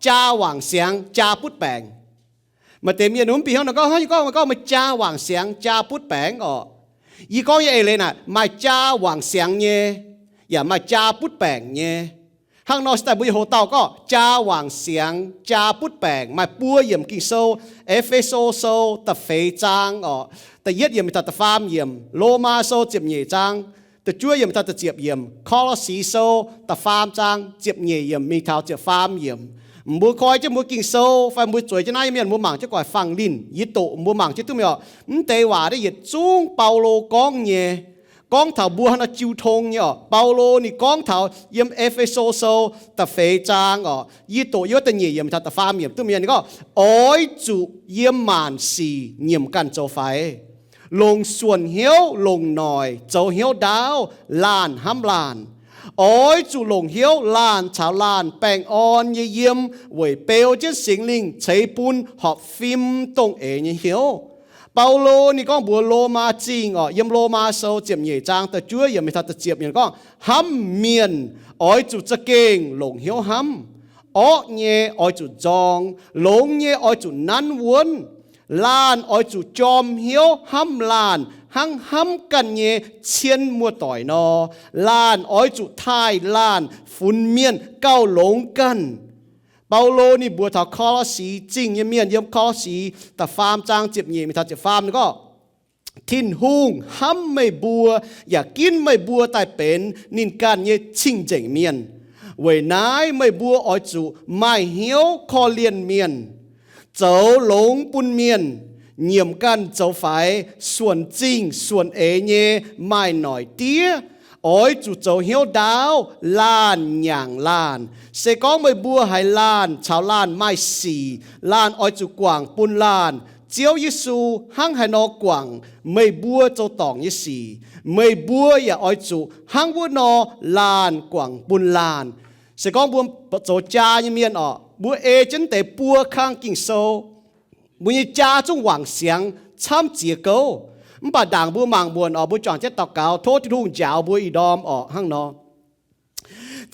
jaa wangc siangx jaa butv baengc. Maaih deix mienh mv bieqc hnyouv nor gorngv, Hnangv yie gorngv, gorngv meih jaa wangc siangx jaa butv baengc orqc. Yie gorngv nyei eix leiz naaic maaih jaa wangc siangx nyei, yaac maaih jaa butv baengc nyei. Hnangv nor se daaih mbuo yaac hoc dauh gorngv jaa wangc siangx jaa butv baengc maaih buo yiemc Ging-Sou. E^fe^so Sou da'feix zaang orqc, da'yietv yiemc mingh taux da'faam yiemc. Lomaa Sou ziepc nyeic zaang da'juov yiemc mingh taux da'ziepc yiemc. Ko^lo^si Sou da'faam zaang ziepc nyeic yiemc mingh taux ziepc faam yiemc. Mbuo koi jienv mbuo Ging-Sou fai mbuo zueiz jienv naaiv mienh, mbuo mangc jienv guaax fangx linh, yie doqc mbuo mangc jienv duqv mingh orqc. Mv deix waac naaiv yietc zungv Baulo gorngv nyei, gorngv taux mbuo hnangv nor jiu tong nyei orqc. Baulo ninh gorngv taux yiem E^fe^so Sou da'feix zaang orqc, yie doqc yiem da'nyeic yiemc taux da'faam yiemc duqv mingh, ninh gorngv, Oix zuqc yiem maanc sic nyiemc ganh zoux faix, longc suonc hnyouv longc noic zoux hnyouv ndaauv laanh hnamv laanh. Oix zuqc longc hnyouv laanh caux laanh baengh orn nyei yiem weic beu jienv Singx Lingh ceix bun horpc fim dongh eix nyei hnyouv. Baulo ninh gorngv mbuox Lomaa Zingh orqc, yiem Lomaa Sou ziepc nyeic zaang da'juov yiemc mingh taux da'ziepc yiemc gorngv, Hnamv mienh oix zuqc za'gengh longc hnyouv hnamv. Orqv nyei oix zuqc nzorng, longx nyei oix zuqc nanv wuonv. Laanh oix zuqc jorm hnyouv hnamv laanh hnangv hnamv ganh nyei cien muoz-doic nor. Laanh oix zuqc taaih laanh funx mienh gauh longx ganh. Baulo ninh mbuox taux Ko^lo^si Zingh nyei mienh yiem Ko^lo^si da'faam zaang ziepc nyeic mingh taux ziepc faam ninh gorngv, Tin-Hungh hnamv meih mbuo yaac ginv meih mbuo daaih benx ninh ganh nyei cing-nzengc mienh. Weic naaiv meih mbuo oix zuqc maaih hnyouv korv-lienh mienh, zoux longx bun mienh, nyiemc ganh zoux faix, suonc zingh suonc eix nyei, maaih noic diev. Oix zuqc zoux hnyouv ndaauv, laanh nyaangc laanh. Se gorngv meih mbuo haiz laanh caux laanh maaih sic, laanh oix zuqc guangc bun laanh, Ziouv Yesu hnangv haaix nor guangc meih mbuo zoux dorngc nyei sic, meih mbuo yaac oix zuqc hnangv wuov nor laanh guangc bun laanh. Se gorngv mbuo zoux jaa nyei mienh orqc, mbuo ei jienv deix buo kang Ging-Sou, mbuo nyei jaa zungv wangc siangx camv ziex gouv. Mv baac ndaangc mbuo mangc muonc orqc, mbuo juangc jienv daux gaux, tov Tin-Hungh njaaux mbuo ih ndorm orqc hnangv nor.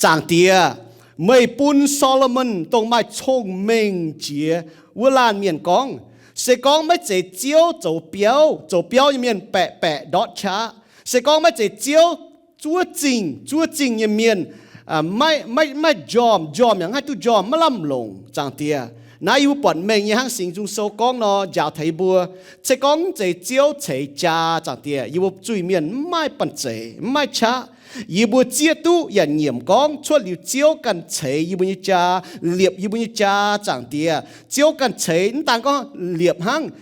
Zaangc Diex, meih bun Saa^lo^morn dongh maaih cong-mengh jiex wuov laanh mienh gorngv, se gorngv maiv zeiz Ziouv zoux biauv, zoux biauv nyei mienh baeqc baeqc ndortv qaqv. Se gorngv maiv zeiz Ziouv zuov zingh, zuov zingh nyei mienh, maiv, maiv, maiv njormh, njormh yaac maiv haih duqv njormh, maiv lamh longc, Zaangc Diex. Naaiv yie mbuo buatc mengh nyei hnangv Singx Nzung Sou gorngv nor, njaaux taux yie mbuo, se gorngv mv zeiz Ziouv ceix jaa, Zaangc Diex, yie mbuo zuiz-mienh mv maaih banh zeic, mv maaih qaqv. Yie mbuo zieqv duqv yaac nyiemc gorngv cuotv liuz Ziouv ganh ceix yie mbuo nyei jaa, liepc yie mbuo nyei jaa, Zaangc Diex. Ziouv ganh ceix, mv daan gorngv liepc hnangv,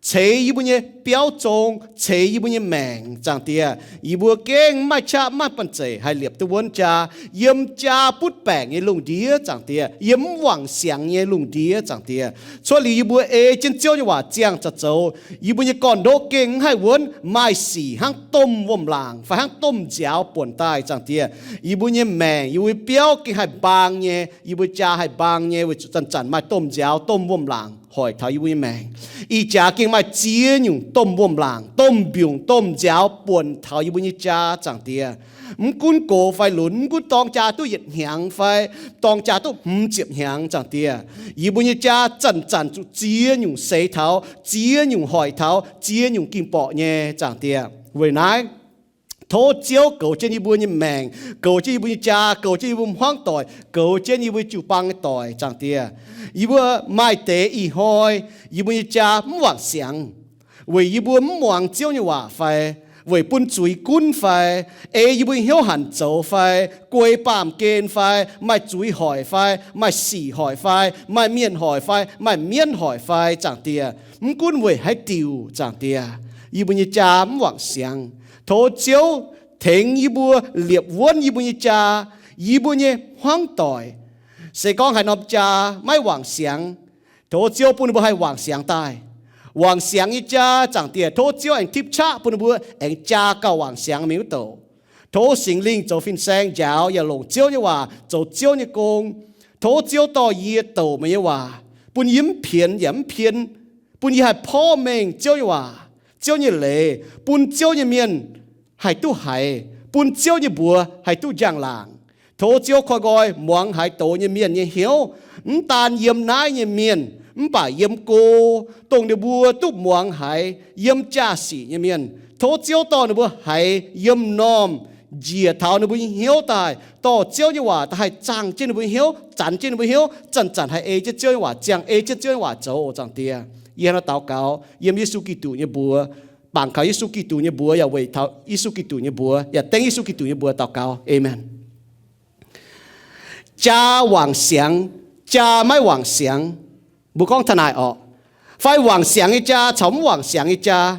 ceix yie mbuo nyei biauv zong, ceix yie mbuo nyei maengc, Zaangc Diex. Yie mbuo gengh mv maaih qaqv, mv maaih banh zeic haih liepc duqv wuonv jaa yiem jaa butv baengc nyei lungh ndiev, Zaangc Diex, yiem mv wangc siangx nyei lungh ndiev, Zaangc Diex. Cuotv liuz yie mbuo ei jienv Ziouv nyei waac ziangh zaqc zoux, yie mbuo nyei gorn-ndoqv gengh mv haih wuonv, maaih sic hnangv domh wuom-laangc fai hnangv domh nziaaux buonc daaih, Zaangc Diex. Yie mbuo nyei maengc, yie mbuo nyei biauv gengh haih mbaang nyei, yie mbuo jaa haih mbaang nyei, weic zuqc zanc-zanc maaih domh nziaaux, domh wuom-laangc hoic taux yie mbuo nyei maengc. Ih jaax gengh maaih ziex nyungc domh wuom-laangc, domh mbiungc, domh nziaaux buonc taux yie mbuo nyei jaa, Zaangc Diex. Mv gunv gox fai lunx, mv gunv dorng jaa duqv yietc hnyangx fai dorng jaa duqv hmz ziepc hnyangx, Zaangc Diex, yie mbuo nyei jaa zanc-zanc zuqc ziex nyungc seix taux, ziex nyungc hoic taux, ziex nyungc ging-borqc nyei, Zaangc Diex. Weic naaiv, tov Ziouv goux jienv yie mbuo nyei maengc, goux jienv yie mbuo nyei jaa, goux jienv yie mbuo hmuangv doic, goux jienv yie mbuo jiu-baang nyei doic, Zaangc Diex. Yie mbuo maaih deix ih hnoi yie mbuo nyei jaa mv wangc siangx, weic yie mbuo mv muangx Ziouv nyei waac fai, weic bun zuiz gunv fai, ei yie mbuo nyei hnyouv hanc zoux fai, guei baamh gen fai, maaih zuiz hoic fai, maaih sic hoic fai, maaih mienh hoic fai, maaih mienv hoic fai, Zaangc Diex. Mv gunv weic haaix diuc, Zaangc Diex, yie mbuo nyei jaa mv wangc siangx. Tov Ziouv tengx yie mbuo liepc wuonv yie mbuo nyei jaa, yie mbuo nyei hmuangv doic. Se gorngv haaix norm jaa maiv wangc siangx, tov Ziouv bun ninh mbuo haih wangc siangx daaih. Wangc siangx nyei jaa, Zaangc Diex, tov Ziouv aengx tipv qaqv bun ninh mbuo aengx jaa gauh wangc siangx mingh wuov douc. Tov Singx Lingh zoux fin-saeng njaaux yaac longc Ziouv nyei waac zoux Ziouv nyei gong. Tov Ziouv dorh yie douc meih nyei waac, bun yie mv pienx yaac mv pien, bun yie haih porv mengh Ziouv nyei waac, Ziouv nyei leiz, bun Ziouv nyei mienh haih duqv haiz, bun Ziouv nyei mbuox haih duqv njang-laangc. Tov Ziouv koi nqoi muangx haaix doz nyei mienh nyei hnyouv, Mv daan yiem naaiv nyei mienh, mv baac yiem go, dongh ninh mbuo duqv muangx haiz, yiem jaa-sic nyei mienh, tov Ziouv dorh ninh mbuo haiz yiem normh njiec taux ninh mbuo nyei hnyouv daaih, dorh Ziouv nyei waac daaih haih zaangh jienv ninh mbuo nyei hnyouv, zanx jienv ninh mbuo hnyouv, zanc-zanc haih ei jienv Ziouv nyei waac ziangh, ei jienv Ziouv nyei waac zoux. Ih zanc Diex, yie hnangv nor daux gaux yiem Yesu Giduc nyei mbuox, bangc kaux Yesu Giduc nyei mbuox, yaac weic taux Yesu Giduc nyei mbuox, yaac dengv Yesu Giduc nyei mbuox daux gaux. Aamen. Jaa wangc siangx, jaa maiv wangc siangx, mbuo gorngv taux naaic orqc, fai wangc siangx nyei jaa caux mv wangc siangx nyei jaa.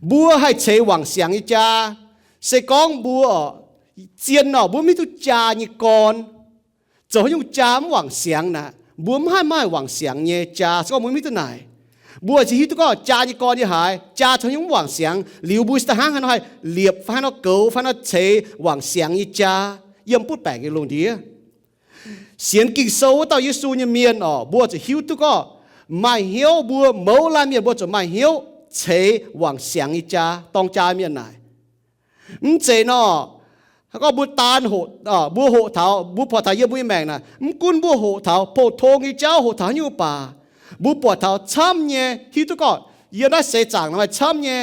Mbuo haih ceix wangc siangx nyei jaa, se gorngv mbuo zien nor, mbuo mv hiuv duqv jaa nyei gorn. Zoux haaix nyungc jaa mv wangc siangx naaic, mbuo mv haih maaih wangc siangx nyei jaa. Se gorngv mbuo mv hiuv duqv naaic, mbuo ziouc hiuv duqv gorngv jaa nyei gorn yiem haaix, jaa zoux haaix nyungc mv wangc siangx, liuz mbuo se da'hnangv haaix nor haih liepc fai haaix nor goux fai haaix nor ceix wangc siangx nyei jaa yiem butv baengc nyei lungh ndiev. Sienx Ging-Sou wuov dauh Yesu nyei mienh orqc, mbuo ziouc hiuv duqv gorngv maaih hnyouv, mbuo mouz laanh mienh mbuo ziouc maaih hnyouv ceix wangc siangx nyei jaa, dorng jaa mienh naaic. Mv zeiz nor, gorngv mbuo daan hoqc, mbuo hoqc taux, mbuo buatc taux yiem mbuo nyei maengc naaic, mv gunv mbuo hoqc taux pou-tong nyei jauv, hoqc taux haaix nyungc baac, mbuo buatc taux camv nyei, hiuv duqv gorngv yiem naaiv seix zaangc naaic maaih camv nyei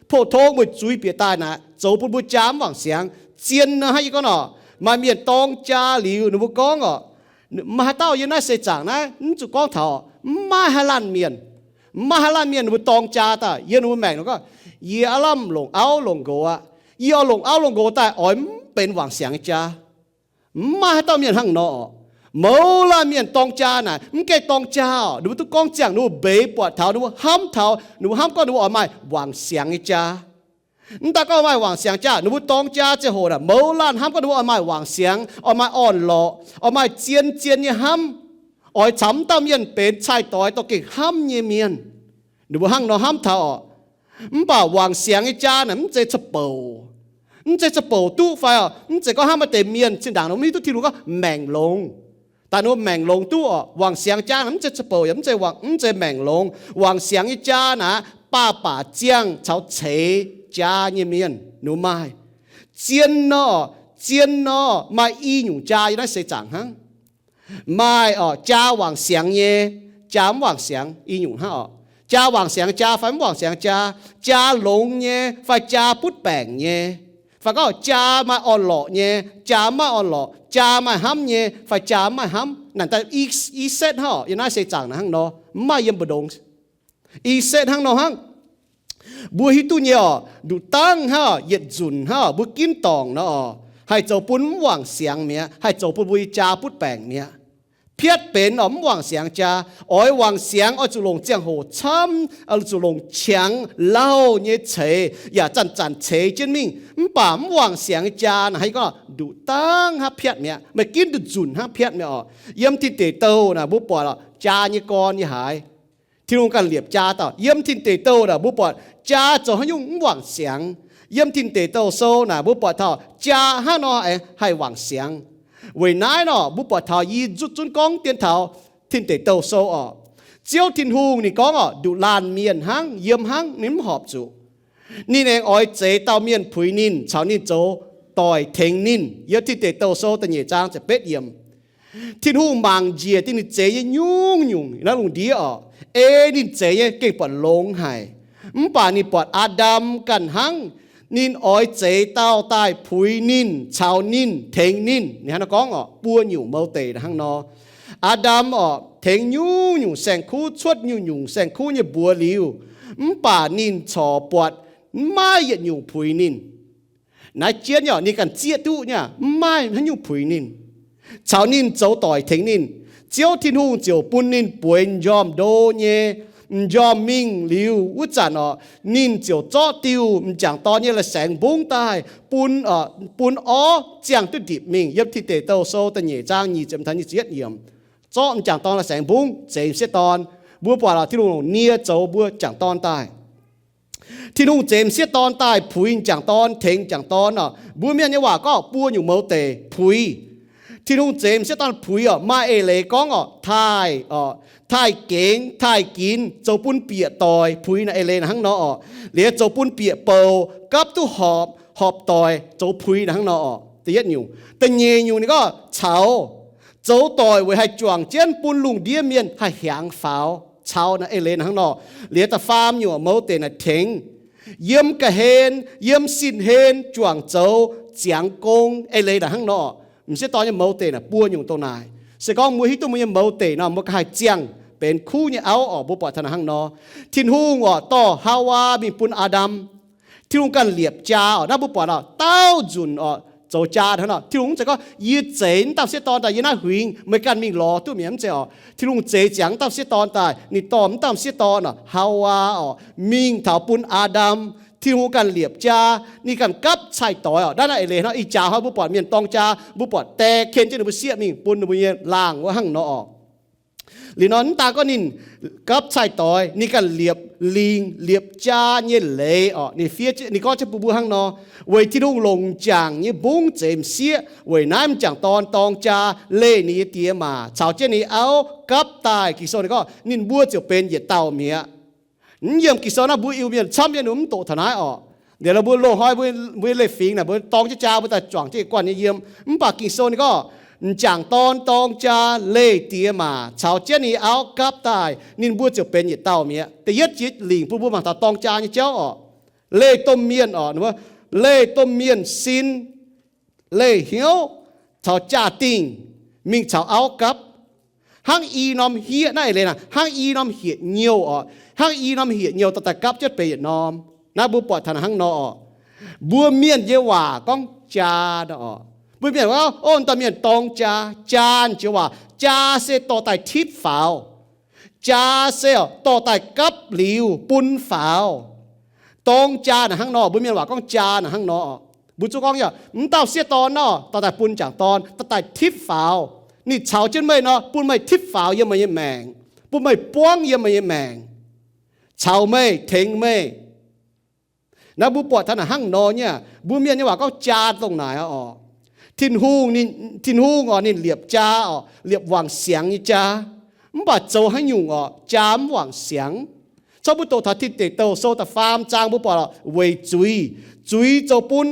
pou-tong, meih zuiz bieqc daaih naaic, zoux bun mbuo jaa mv wangc siangx. Zien nor hnangv yie gorngv orqc, maaih mienh dorng jaa liuz ninh mbuo gorngv orqc, maaih haaix dauh yiem naaiv seix zaangc naaiv, mv zuqc gorngv taux, mv maaih haaix laanh mienh, mv maaih haaix laanh mienh ninh mbuo dorng jaa daaih yiem ninh mbuo maengc nor gorngv, yie aav lamh longc auv longc nqox aqv. Yie oix longc auv longc nqox daaih oix mv benx wangc siangx nyei jaa. Mv maaih haaix dauh mienh hnangv nor. Mouz laanh mienh dorng jaa naaic, mv gaengh dorng jaa orqc, ninh mbuo duqv gorngv ziangh, ninh mbuo mbeix buatc taux, ninh mbuo hnamv taux, ninh mbuo hnamv gorngv ninh mbuo oix maaih wangc siangx nyei jaa. Mv daan gorngv maaih wangc siangx jaa, ninh mbuo dorng jaa ziangh hoc naaic, mouz laanh hnamv gorngv ninh mbuo oix maaih wangc siangx, oix maaih orn-lorqc, oix maaih zien-zien nyei hnamv, oix caux mv dauh mienh benx cai-doix dorh gengh hnamv nyei mienh. Ninh mbuo hnangv nor hnamv taux orqc. Mv baac wangc siangx nyei jaa naaic mv zeiz ca'bouc, mv zeiz ca'bouc duqv fai orqc, mv zeiz gorngv hnamv maaih deix mienh zinh ndaangc nor mv hiuv duqv Tin-Hungh gorngv maengc longx. Daaih ninh mbuo maengc longx duqv orqc. Wangc siangx jaa naaic mv zeiz ca'bouc yaac mv zeiz wangc, mv zeiz maengc longx. Wangc siangx nyei jaa naaic baac baac ziangh caux ceix jaa nyei mienh ninh mbuo maaih. Zien nor, zien nor maaih i nyungc jaa yiem naaiv seix zaangc hnangv. Maaih orqc, jaa wangc siangx nyei, jaa mv wangc siangx, i nyungc hnangv orqc. Jaa wangc siangx jaa fai mv wangc siangx jaa, jaa longx nyei fai jaa butv baengc nyei, fai gorngv jaa maaih orn-lorqc nyei, jaa mv maaih orn-lorqc, jaa maaih hnamv nyei fai jaa mv maaih hnamv. Naaic daaih i setv hnangv orqc, yiem naaiv seix zaangc naaic hnangv nor, mv maaih yiem mbu'ndongx. I setv hnangv nor hnangv. Mbuo hiuv duqv nyei orqc, nduqc dangv hnangv orqc, yietc nzunc hnangv orqc, mbuo ginv dorngc nor orqc, haih zoux bun mv wangc siangx mi'aqv, haih zoux bun mbuo nyei jaa butv baengc mi'aqv. Piatv benx orqc, mv wangc siangx jaa. Oix wangc siangx oix zuqc longc ziangh hoc camv, oix zuqc longc qangx lauh nyei ceix yaac zanc-zanc ceix jienv mingh. Mv baac mv wangc siangx nyei jaa naaic, haaix gorngv nduqc dangv hnangv piatv mi'aqv, meih ginv nduqc nzunc hnangv piatv mi'aqv orqc. Yiem Tin Deic Douh naaic mbuo buatc orqc, jaa nyei gorn yiem haaix. Tin-Hungh ganh liepc jaa daaih. Yiem Tin Deic Douh naaic mbuo buatc jaa zoux haaix nyungc mv wangc siangx. Yiem Tin Deic Douh Sou naaic mbuo buatc taux jaa hnangv nor haih wangc siangx. Weic naaiv nor mbuo buatc taux yie zutv zunv gorngv dien taux Tin Deic Douh Sou orqc. Ziouv Tin-Hungh ninh gorngv orqc, nduqc laanh mienh hnangv, yiem hnangv, ninh mv horpc zuqc. Ninh aengx oix zeix dauh mienh puix ninh, caux ninh zoux doic tengx ninh. Yiem Tin Deic Douh Sou da'nyeic zaang ziepc betv yiemc. Tin-Hungh mangc njiec dingh ninh zeix nyei nyungc-nyungc naaiv lungh ndiev orqc, ei ninh zeix nyei gengh buatc longx haic. Mv baac ninh buatc Aa^ndam ganh hnangv, ninh oix zeix dauh daaih puix ninh, caux ninh, tengx ninh. Ninh hnangv nor gorngv orqc, buo nyungc mouz deic hnangv nor. Aa^ndam orqc, tengx nyungc-nyungc saeng-kuv, cuotv nyungc-nyungc saeng-kuv nyei mbuox liuz, mv baac ninh corc buatc mv maaih yietc nyungc puix ninh. Naaiv jienv nyei, ninh ganh zieqv duqv nyei, mv maaih haaix nyungc puix ninh, caux ninh zoux doic tengx ninh. Ziouv Tin-Hungh ziouc bun ninh bueix m'njormh ndo nyei m'njormh mingh liuz, wuov zanc orqc, ninh ziouc zorqv diuh m'jangc dorn nyei la'saengx mbungv daaih bun, bun orv ziangh duqv ndipc mingh. Yiem Tin Deic Douh Sou da'nyeic zaang nyic ziepc taux nyic ziepc yietv yiemc. Zorqv m'jangc dorn la'saengx mbungv zeix m'sieqv dorn. Mbuo buatc orqc, Tin-Hungh longc nie zoux mbuo m'jangc dorn daaih. Tin-Hungh zeix m'sieqv dorn daaih puix m'jangc dorn, tengx m'jangc dorn orqc. Mbuo mienh nyei waac gorngv buo nyungc mouz deic puix. Tin-Hungh zeix m'sieqv dorn puix orqc, maaih eix leiz gorngv orqc, taaih orqc, taaih gengx, taaih ginx, zoux bun bieqc doic. Puix naaiv eix leiz naaic hnangv nor orqc. Liuz zoux bun bieqc bouc, gapv duqv horpc, horpc doic, zoux puix naaic hnangv nor orqc. Da'yietv nyungc. Da'nyeic nyungc ninh gorngv caux, zoux doic weic haih juangc jienv bun lungh ndiev mienh haih hiaangx faaux caux naaiv eix leiz naaic hnangv nor. Liuz da'faam nyungc mouz deic naaic tengx yiem ga'hlen, yiem sin-hlen juangc zoux ziangx gong eix leiz naaic hnangv nor. M'sieqv dorn nyei mouz deic naaic buo nyungc dongh naaic. Se gorngv mbuo hiuv duqv mbuo nyei mouz deic nor, mbuo ganh haih ziangh benx kuv nyei auv orqc. Mbuo buatc taux naaic hnangv nor. Tin-Hungh orqc dorh Haawaa mingh bun Aa^ndam. Tin-Hungh ganh liepc jaa orqc. Naaiv mbuo buatc orqc, daauh nzunc orqc zoux jaa hnangv nor. Tin-Hungh mv zeiz gorngv yie zeix mv dauh m'sieqv dorn daaih yie naaiv huingx meih ganh mingh lorz duqv mi'aqv, mv zeiz orqc. Tin-Hungh zeix ziangx mv dauh m'sieqv dorn daaih, ninh dorh mv dauh m'sieqv dorn orqc, Haawaa orqc, mingh taux bun Aa^ndam. Tin-Hungh ganh liepc jaa, ninh ganh gapv cai-doix orqc. Naaiv naaiv eix leiz hnangv ih jaax hnoi mbuo buatc mienh dorng jaa, mbuo buatc die ken jienv ninh mbuo sieqv mingh bun ninh mbuo nyei laangh wuov hnangv nor orqc. Liuz nor mv daan gorngv ninh gapv cai-doix, ninh ganh liepc lingc liepc jaa nyei leiz orqc. Ninh fiev, ninh gorngv jienv bun mbuo hnangv nor, weic Tin-Hungh longc m'jangc nyei mbungv zeix m'sieqv, weic naaiv m'jangc dorn dorng jaa leih ninh nyei die maac caux jienv ninh nyei auv gapv daaih. Ging-Sou ninh gorngv ninh mbuo ziouc benx yietc dauh mi'aqv. Mv yiem Ging-Sou naaiv mbuo Iu-Mienh camv nyei mv doqc taux naaiv orqc. Liuz nor mbuo loz-hnoi mbuo nyei leiz-fingx naaic mbuo dorng jienv jaa mbuo daaih juangc jienv yietc guanh nyei yiem. Mv baac Ging-Sou ninh gorngv m'jangc dorn dorng jaa leih die maac caux jienv ninh nyei auv gapv daaih, ninh mbuo ziouc benx yietc dauh mi'aqv. Da'yietv jiex lingc bun mbuo mangc taux dorng jaa nyei jauv orqc. Leih domh mienh orqc, leih domh mienh sin, leih hnyouv caux jaa-dingh mingh caux auv gapv. Hnangv i norm hieqv, naaiv eix leiz naaic, hnangv i norm hieqv-nyouh orqc. Hnangv i norm hieqv-nyouh dorh daaih gapv jienv benx yietc norm. Naaiv mbuo buatc taux naaic hnangv nor orqc. Mbuo mienh nyei waac gorngv jaa nor orqc. Mbuo mienh gorngv, o, dauh mienh dorng jaa. Jaa jiex waac, jaa se dorh daaih tipv faaux. Jaa se orqc dorh daaih gapv liuz bun faaux. Dorng jaa naaic hnangv nor, mbuo mienh waac gorngv jaa naaic hnangv nor. Mbuo zuqc gorngv yaac mv dauh m'sieqv dorn nor, dorh daaih bun m'jangc dorn, dorh daaih tipv faaux. Ninh caux jienv meih nor, bun meih tipv faaux yiem meih nyei maengc, bun meih buangv yiem meih nyei maengc, caux meih, tengx meih. Naaiv mbuo buatc taux naaic hnangv nor nyei aqv. Mbuo mienh nyei waac gorngv jaa dongh naaic orqc. Tin-Hungh, Tin-Hungh orqc, ninh liepc jaa orqc, liepc wangc siangx nyei jaa. Mv baac zoux haaix nyungc orqc, jaa mv wangc siangx. Corc mbuo doqc taux Tin Deic Douh sou da'faam zaang mbuo buatc orqc, weic zuiz. Zuiz zoux bun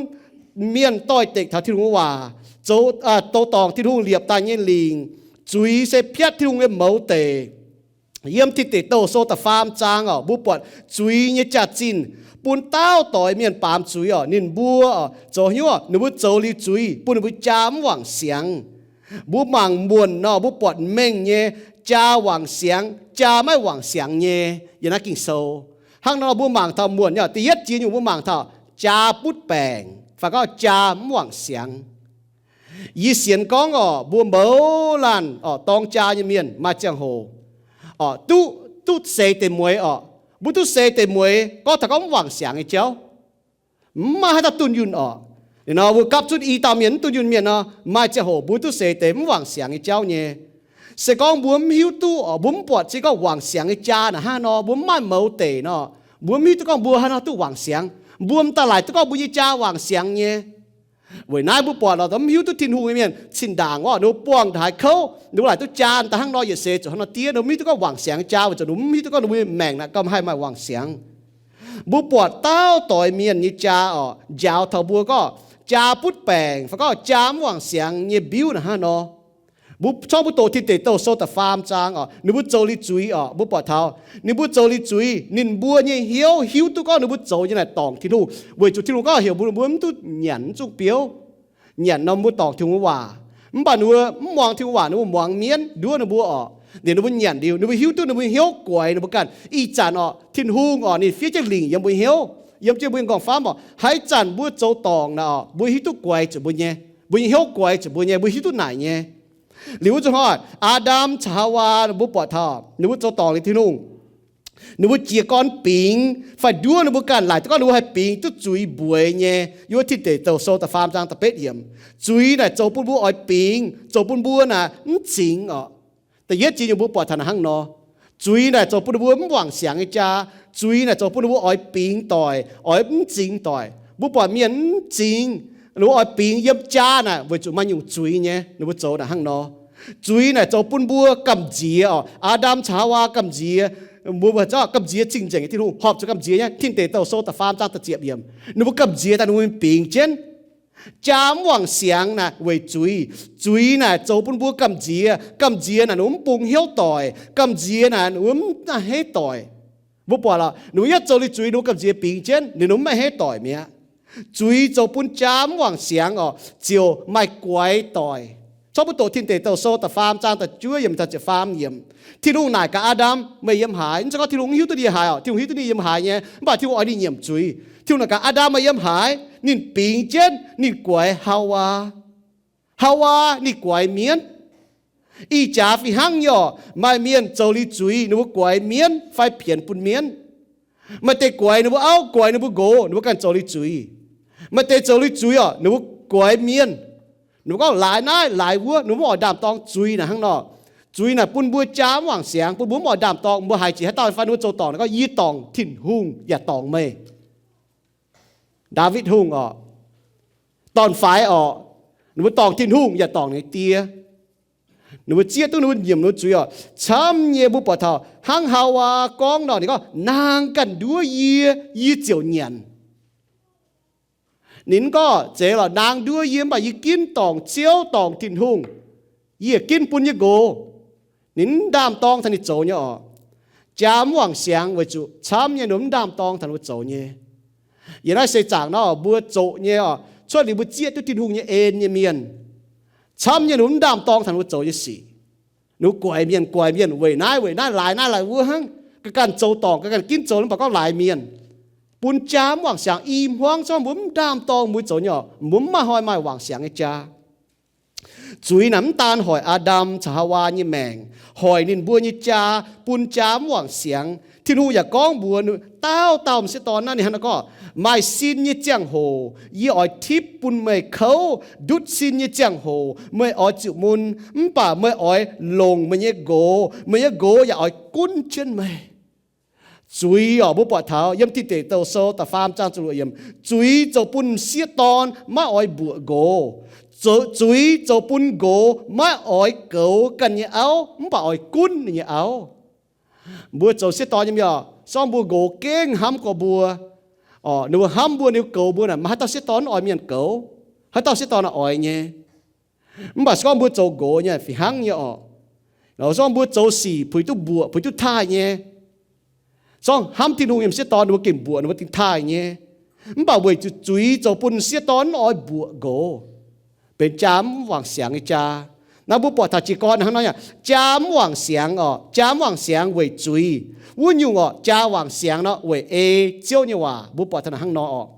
mienh doix-dekc taux Tin-Hungh waac, zoux, douz-dorngc Tin-Hungh liepc daaih nyei lingc. Zuiz se piatv Tin-Hungh nyei mouz deic. Yiem Tin Deic Douh sou da'faam zaang orqc, mbuo buatc zuiz nyei jaax-zinh bun dauh doix mienh baamz zuiz orqc. Ninh mbuo orqc zoux hnyouv, ninh mbuo zoux liuz zuiz bun ninh mbuo jaa mv wangc siangx. Mbuo mangc muonc nor, mbuo buatc mengh nyei jaa wangc siangx, jaa maiv wangc siangx nyei yiem naaiv Ging-Sou. Hnangv nor mbuo mangc taux muonc nyei, da'yietv jiex nyungc mbuo mangc taux jaa butv baengc fai gorngv jaa mv wangc siangx. Yie sienx gorngv orqc, mbuo mouz laanh orqc, dorng jaa nyei mienh maaih ziangh hoc orqc, duqv, duqv seix deix mueiz orqc. Mbuo duqv seix deix mueiz gorngv taux gorngv mv wangc siangx nyei jauv. Mv maaih haaix dauh dunh yunh orqc. Liuz nor mbuo gapv zunv i dauh mienh mv dunh yunh mienh nor, maaih ziangh hoc mbuo duqv seix deix mv wangc siangx nyei jauv nyei. Se gorngv mbuo mv hiuv duqv orqc, mbuo mv buatc zingh gorngv wangc siangx nyei jaa naaic hnangv nor, mbuo mv maaih mouz deic nor, mbuo mv hiuv duqv gorngv mbuo haaix nor duqv wangc siangx. Mbuo m'daaih laaic duqv gorngv mbuo nyei jaa wangc siangx nyei. Weic naaiv mbuo buatc lorqc, mv hiuv duqv Tin-Hungh nyei mienh cin-ndaangc orqc, ninh mbuo buangh haaix kouv, ninh mbuo laaic duqv jaa daaih hnangv nor yietc seix zuqc hnangv nor diev, ninh mbuo mv hiuv duqv gorngv wangc siangx nyei jaa, weic zuqc ninh mbuo mv hiuv duqv gorngv ninh mbuo nyei maengc naaic gauh haih maaih wangc siangx. Mbuo buatc dauh doix mienh nyei jaa orqc, njaaux taux mbuo gorngv jaa butv baengc fai gorngv jaa mv wangc siangx nyei mbiuv naaic hnangv nor. Mbuo corc mbuo doqc Tin Deic Douh sou da'faam zaang orqc, ninh mbuo zoux liuz zuiz orqc, mbuo buatc taux ninh mbuo zoux liuz zuiz, ninh mbuo nyei hnyouv hiuv duqv gorngv ninh mbuo zoux nyei naaic dorngc Tin-Hungh, weic zuqc Tin-Hungh gorngv heuc mbuo, mbuo mv duqv nyanc mv zungv biouv. Nyanc nor mbuo dorngc Tin-Hungh waac, mv baac ninh mbuo mv muangx Tin-Hungh waac, ninh mbuo muangx mienv nduov ninh mbuo orqc. Ninh, ninh mbuo nyanc liuz, ninh mbuo hiuv duqv ninh mbuo hnyouv guaix ninh mbuo ganh. Ih zanc orqc, Tin-Hungh orqc, ninh fiev jienv lingc yiem mbuo hnyouv, yiem jienv mbuo nyei m'nqorngv-famv orqc. Haaix zanc mbuo zoux dorngc naaic orqc, mbuo hiuv duqv guaix zuqc mbuo nyei, mbuo nyei hnyouv guaix zuqc mbuo nyei, mbuo hiuv duqv naaic nyei. Liuz wuov zanc hnoi, Aa^ndam caux Haawaa ninh mbuo buatc taux ninh mbuo zoux dorngc liuz Tin-Hungh, ninh mbuo jiez gorn bingx fai nduov ninh mbuo ganh, laaic duqv gorngv ninh mbuo haih bingx duqv zuiz mbueiz nyei. Yiem Tin Deic Douh sou da'faam zaang da'betv yiemc, zuiz naaic zoux bun mbuo oix bingx, zoux bun mbuo naaic mv zingx orqc. Da'yietv jiex nyungc mbuo buatc taux naaic hnangv nor. Zuiz naaic zoux bun mbuo mv wangc siangx nyei jaa. Zuiz naaic zoux bun mbuo oix bingx doic, oix mv zingx doic. Mbuo buatc mienh mv zingx, ninh mbuo oix bingx yiem jaa naaic weic zuqc maaih nyungc zuiz nyei, ninh mbuo zoux naaic hnangv nor. Zuiz naaic zoux bun mbuo gamh nziex orqc. Aa^ndam caux Haawaa gamh nziex, mbuo, mbuo zorqv gamh nziex cing-nzengc nyei Tin-Hungh, horpc zuqc gamh nziex nyei. Tin Deic Douh sou da'faam zaang da'ziepc yiemc, ninh mbuo gamh nziex daaih ninh mbuo bingx jienv. Jaa mv wangc siangx naaic weic zuiz. Zuiz naaic zoux bun mbuo gamh nziex. Gamh nziex naaic ninh mbuo mv bungx hnyouv doic. Gamh nziex naaic ninh mbuo mv a'hneiv doic. Mbuo buatc lorqc, ninh mbuo yietv zoux liuz zuiz, ninh mbuo gamh nziex bingx jienv, ninh mbuo mv a'hneiv doic mi'aqv. Zuiz zoux bun jaa mv wangc siangx orqc, ziouc maaih guaix doic. Corc mbuo doqc Tin Deic Douh Sou da'faam zaang da'juov yiemc taux ziepc faam yiemc. Tin-Hungh naaic gaax Aa^ndam, meih yiem haaix? Mv zeiz gorngv Tin-Hungh hiuv duqv ninh yiem haaix orqc. Tin-Hungh hiuv duqv ninh yiem haaix nyei, mv baac Tin-Hungh oix ninh nyiemc zuiz. Tin-Hungh naaic gaax Aa^ndam, meih yiem haaix? Ninh bingx jienv ninh guaix Haawaa. Haawaa ninh guaix mienv. Ih jaax fih hnangv nyei orqc, maaih mienh zoux liuz zuiz ninh mbuo guaix mienv fai pienx bun mienv. Maaih deix guaix ninh mbuo auv, guaix ninh mbuo nqox, ninh mbuo ganh zoux liuz zuiz. Maaih deix zoux liuz zuiz orqc, ninh mbuo guaix mienh. Ninh mbuo gorngv laaix naaiv laaix wuov, ninh mbuo mv oix ndaam-dorng. Zuiz naaic hnangv nor. Zuiz naaic bun mbuo jaa mv wangc siangx, bun mbuo mv oix ndaam-dorng. Mbuo haiz jiex haaix dauh fai ninh mbuo zoux dorngc, ninh gorngv, yie dorngc Tin-Hungh yaac dorngc meih. Ndaawitv Hungh orqc, dorn-faix orqc, ninh mbuo dorngc Tin-Hungh yaac dorngc ninh die. Ninh mbuo zieqv duqv ninh mbuo nyiemc ninh mbuo zuiz orqc. Camv nyei mbuo buatc taux hnangv Haawaa gorngv nor, ninh gorngv, naang ganh nduov yie, yie ziouc nyanc. Ninh mv gorngv, zeiz lorqc, naang nduov yie, mv baac yie ginv dorngc Ziouv, dorngc Tin-Hungh, yie ginv bun nyei nqox. Ninh mv ndaam-dorng taux ninh zoux nyei orqc. Jaa mv wangc siangx weic zuqc camv nyei ninh mv ndaam-dorng taux ninh mbuo zoux nyei. Yiem naaiv seix zaangc nor mbuo zoqc nyei orqc, cuotv liuz mbuo zieqv duqv Tin-Hungh nyei en nyei mienh, camv nyei ninh mv ndaam-dorng taux ninh mbuo zoux nyei sic. Ninh mbuo guaix mienh, guaix mienh weic naaiv weic naaiv, laaix naaiv laaix wuov hnangv, ga'ganh zoux dorngc, ga'ganh ginv zoux, mv baac gorngv laaix mienh. Bun jaa mv wangc siangx. I hmuangv zorqv mbuo mv ndaam-dorng mbuo zoux nyei orqc, mbuo mv maaih hnoi maaih wangc siangx nyei jaa. Zuiz naaic mv daan hoic Aa^ndam caux Haawaa nyei maengc, hoic ninh mbuo nyei jaa, bun jaa mv wangc siangx. Tin-Hungh yaac gorngv mbuox dauh dauh m'sieqv dorn naaiv, ninh hnangv naaiv gorngv, maaih sin nyei ziangh hoc yie oix tipv bun meih kouv. Ndutv sin nyei ziangh hoc meih oix zuqc mun, mv baac meih oix longc meih nyei nqox. Meih nyei nqox yaac oix gunv jienv meih. Zuiz orqc, mbuo buatc taux yiem Tin Deic Douh Sou da'faam zaang ziepc luoqc yiemc, zuiz zoux bun m'sieqv dorn maiv oix mbuoqc nqox. Zuiz zoux bun nqox maiv oix goux ganh nyei auv, mv baac oix gunv ninh nyei auv. Mbuo zoux sieqv dorn nyei mienh orqc, se gorngv mbuo nqox gengh hnamv gorx mbuo, orqc, ninh mbuo hnamv mbuo, ninh mbuo goux mbuo naaic, maaih haaix dauh sieqv dorn mv oix mienh goux? Haaix dauh sieqv dorn naaic oix nyei. Mv baac se gorngv mbuo zoux nqox nyei fih hnangv nyei orqc. Se gorngv mbuo zoux sic puix duqv mbuoqc, puix duqv taaih nyei, se gorngv hnamv Tin-Hungh nyei m'sieqv dorn ninh mbuo gengh mbuoqc, ninh mbuo gengh taaih nyei. Mv baac weic zuqc zuiz zoux bun m'sieqv dorn mv oix mbuoqc nqox, benx jaa mv wangc siangx nyei jaa. Naaiv mbuo buatc taux jiez gorn hnangv nor nyei, jaa mv wangc siangx orqc, jaa mv wangc siangx weic zuiz. Wuov nyungc orqc, jaa wangc siangx nor weic ei Ziouv nyei waac. Mbuo buatc taux hnangv nor orqc.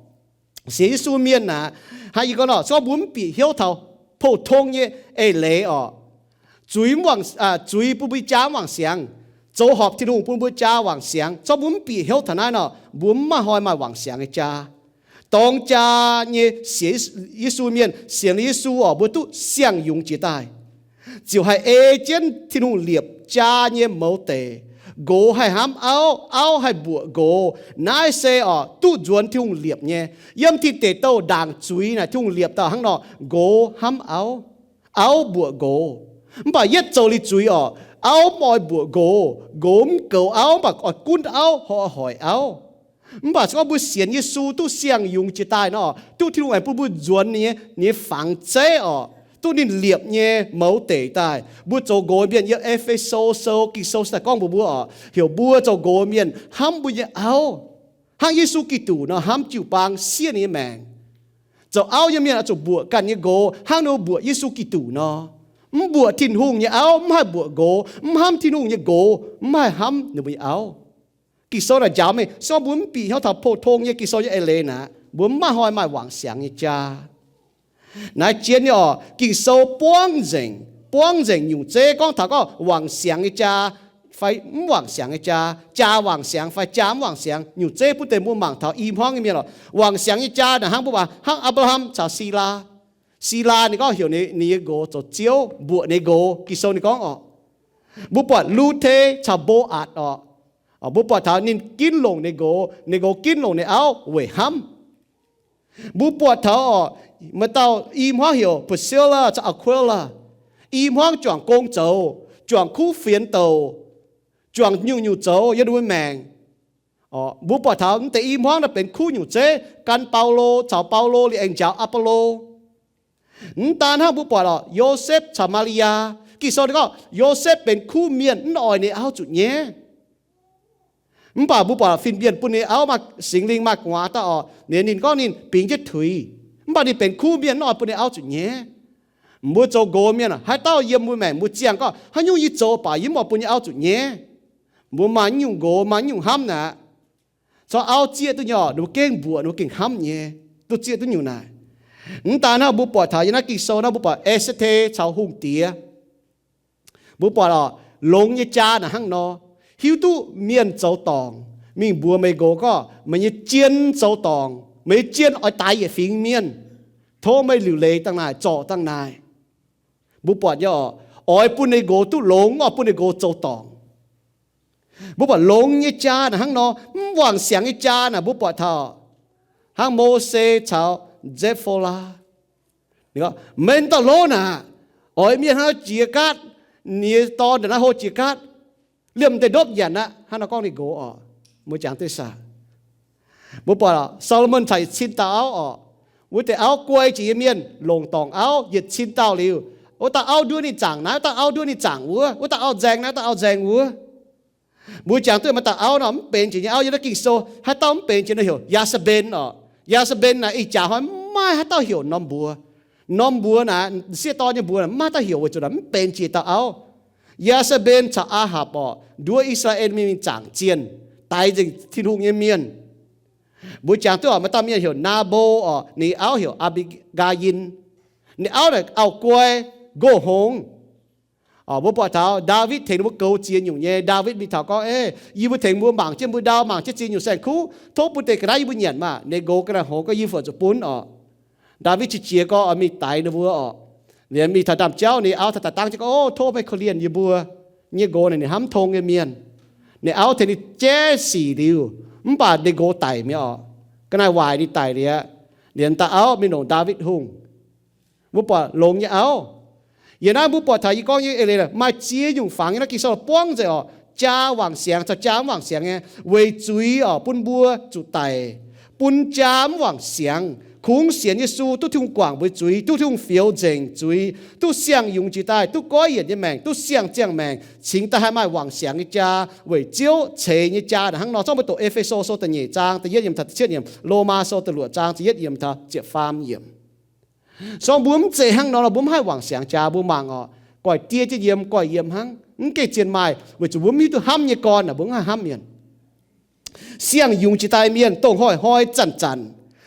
Sienx Yesu mienh aac, hnangv yie gorngv nor, se gorngv mbuo mv bieqc hnyouv taux pou-tong nyei eix leiz orqc, zuiz, zuiz bun mbuo jaa mv wangc siangx, zoux horpc Tin-Hungh bun mbuo jaa wangc siangx, se gorngv mbuo mv bieqc hnyouv taux naaiv nor, mbuo mv maaih hnoi maaih wangc siangx nyei jaa. Dorng jaa nyei sienx Yesu mienh, sienx Yesu orqc, mbuo duqv siang-yungz jiez daaih, ziouc haih ei jienv Tin-Hungh liepc jaa nyei mouz deic. Nqox haih hnamv auv, auv haih mbuoqc nqox. Naaiv se orqc duqv nzuonx Tin-Hungh liepc nyei. Yiem Tin Deic Douh ndaangc zuiz naaic Tin-Hungh liepc dauh hnangv nor, nqox hnamv auv, auv mbuoqc nqox. Mv baac yietv zoux liuz zuiz orqc, auv mv oix mbuoqc nqox, nqox mv goux auv, mv baac oix gunv auv, oix hoic auv. Mv baac se gorngv mbuo sienx Yesu duqv siang-yungz jiez daaih nor, duqv Tin-Hungh aengx bun mbuo nzuonx ninh nyei, ninh nyei fangx zeiv orqc, duqv ninh liepc nyei mouz deic daaih. Mbuo zoux nqox mienh, yiem E^fe^so Sou, Ging-Sou daaih gorngv mbuox mbuo orqc, heuc mbuo zoux nqox mienh hnamv mbuo nyei auv hnangv Yesu Giduc nor hnamv jiu-baang, siev ninh nyei maengc. Zoux auv nyei mienh oix zuqc mbuoqc ganh nyei nqox hnangv ninh mbuoqc Yesu Giduc nor. Mv mbuoqc Tin-Hungh nyei auv mv haih mbuoqc nqox, mv hnamv Tin-Hungh nyei nqox mv haih hnamv ninh mbuo nyei auv. Ging-Sou naaic njaaux meih, se gorngv mbuo mv bieqc hnyouv taux pou-tong nyei Ging-Sou nyei eix leiz naaic, mbuo mv maaih hnoi maaih wangc siangx nyei jaa. Naaiv jien nyei orqc, Ging-Sou buangv nzengc, buangv nzengc nyungc zeiv gorngv taux gorngv wangc siangx nyei jaa fai mv wangc siangx nyei jaa, jaa wangc siangx fai jaa mv wangc siangx. Nyungc zeiv bun deix mbuo mangc taux i hmuangv nyei mienh orqc, wangc siangx nyei jaa naaic hnangv mbuo mangc hnangv Apc^laa^ham caux Silaa. Silaa ninh gorngv heuc ninh nyei nqox zoux ziouv, mbuoqc ninh nqox. Ging-Sou ninh gorngv orqc, mbuo buatc Lu^te caux Mbo^atc orqc, mbuo buatc taux ninh ginv longc ninh nqox, ninh nqox ginv longc ninh auv weic hnamv. Mbuo buatc taux orqc, maaih dauh i hmuangv heuc Priscilla caux Aquila. I hmuangv juangc gong zoux, juangc kuv fienx douc, juangc nyungc-nyungc zoux yiem ninh mbuo maengc. Mbuo buatc taux mv deix i hmuangv naaiv benx kuv nyungc zeiv gan Baulo, caux Baulo liuz aengx njaaux Apollo. Mv daan hnangv, mbuo buatc orqc, Yosepv caux Maa^li^yaa, Ging-Sou ninh gorngv Yosepv benx kuv mienh, mv oix ninh auv zuqc nyaiv. Mv baac mbuo buatc fin-mienh bun ninh auv maaih, Singx Lingh maaih gu'nguaaz daaih orqc, ninh, ninh gorngv ninh bingx jienv tuix. Mv baac ninh benx kuv mienh, mv oix bun ninh auv zuqc nyaiv. Mbuo zoux nqox mienh, haaix dauh yiem mbuo maengc mbuo ziangh gorngv, haaix nyungc yie zoux baac yie mv oix bun yie auv zuqc nyaiv. Mbuo maaih nyungc nqox, maaih nyungc hnamv naaic, corc auv zieqv duqv nyei orqc, ninh mbuo gengh mbuoqc, ninh mbuo gengh hnamv nyei, duqv zieqv duqv nyungc naaic. Mv daan hnangv, mbuo buatc taux yiem naaiv Ging-Sou naaiv, mbuo buatc Ester caux hungh diex. Mbuo buatc orqc, longx nyei jaa naaic hnangv nor, hiuv duqv mienh zoux dorngc mingh mbuox meih nqox gorngv, meih nyei jien zoux dorngc, meih nyei jien oix daix yietc fingx mienh. Tov meih liuc leiz dangh naaic, zorc dangh naaic. Mbuo buatc nyei orqc, oix bun ninh nqox duqv longx, oix bun ninh nqox zoux dorngc. Mbuo buatc longx nyei jaa naaic hnangv nor, mv wangc siangx nyei jaa naaic mbuo buatc taux hnangv Mose caux Zefolaa. Meih dauh lov naaic, oix mienh hnangv naaiv jiex gaatv, ninh nyei dorn ndongc naaiv hlo jiex gaatv, liemh deix ndopv nyanc aqv. Hnangv nor gorngv ninh nqox orqc, mbuo jangx duqv saah. Mbuo buatc Saa^lo^morn caux yietc cin dauh auv orqc, wuov deix auv guai jiex nyei mienh longc dorngc auv yietc cin dauh liuz, wuov dauh auv nduov ninh zaangc naaiv, wuov dauh auv nduov ninh zaangc wuov, wuov dauh auv nzaeng naaiv, wuov dauh auv nzaeng wuov. Mbuo jangx duqv maaih dauh auv nor, mv benx jiex nyei auv yiem naaiv Ging-Sou, haaix dauh mv benx jiex nor heuc Yaa^saa^mben orqc. Yaa^saa^mben naaic ih jaax hnoi mv maaih haaix dauh heuc norm mbuox. Norm mbuox naaic, m'sieqv dorn nyei mbuox naaic, mv maaih haaix dauh heuc weic zuqc naaic mv benx jiex dauh auv. Yaa^saa^mben caux Aa^hapc orqc, nduov I^saa^laa^en mienh mingh zaangc zienh, daix nzengc Tin-Hungh nyei mienh. Mbuo jangx duqv orqc, maaih dauh mienh heuc Naa^mbo orqc, ninh auv heuc Aa^mbi^gaa^yin. Ninh auv naaic auv-guai, nqox hngongx. Mbuo buatc taux Ndaawitv tengx ninh mbuo goux ziex nyungc nyei. Ndaawitv mingh taux gorngv, Eix, yie mbuo tengx mbuo mangc jienv mbuo ndau, mangc jienv ziex nyungc saeng-kuv, tov bun deix ga'naaiv yie mbuo nyanc maah! Ninh nqox ga'naaiv hngongx gorngv, Yie fungc zuqc bun orqc. Ndaawitv qiex jiez gorngv oix mingh daix ninh mbuo orqc. Liemh mingh taux ndaamv-jauv, ninh auv taux daaih dangv jienv gorngv, O, tov meih korv-lienh yie mbuo. Nyei nqox naaic ninh hnamv tong nyei mienh. Ninh auv tengx ninh jaiv sic liuz, mv baac ninh nqox daic mi'aqv orqc. Ga'naaiv waaic ninh daic liuz aqv, liemh dauh auv mingh longc Ndaawitv Hungh. Mbuo buatc longx nyei auv. Yiem naaiv mbuo buatc taux yie gorngv nyei eix leiz maaih ziex nyungc fangx yiem naaiv Ging-Sou buangv nzengc orqc, jaa wangc siangx caux jaa mv wangc siangx nyei. Weic zuiz orqc bun mbuo zuqc daic, bun jaa mv wangc siangx. Kungx sienx Yesu duqv Tin-Hungh guangc mbuo zuiz, duqv Tin-Hungh fioux nzengc zuiz, duqv siang-yungz jiex daaih, duqv goiv yienc nyei maengc, duqv siang-ziangh maengc, cingx daaih haih maaih wangc siangx nyei jaa weic Ziouv ceix nyei jaa naaic hnangv nor. Zorqv mbuo doqc E^fe^so Sou da'nyeic zaang da'yietv yiemc taux da'cietv yiemc, Lomaa Sou da'luoqc zaang da'yietv yiemc taux ziepc faam yiemc. Zorqv mbuo mv zeiz hnangv nor, mbuo mv haih wangc siangx jaa. Mbuo mangc orqc, goiv diev jienv yiem, goiv yiem hnangv, mv gengh zien maaih, weic zuqc mbuo mv hiuv duqv hnamv nyei gorn naaic mbuo mv haih hnamv mienh. Siang-yungz jiex daaih mienh dongh hnoi-hnoi zanc-zanc.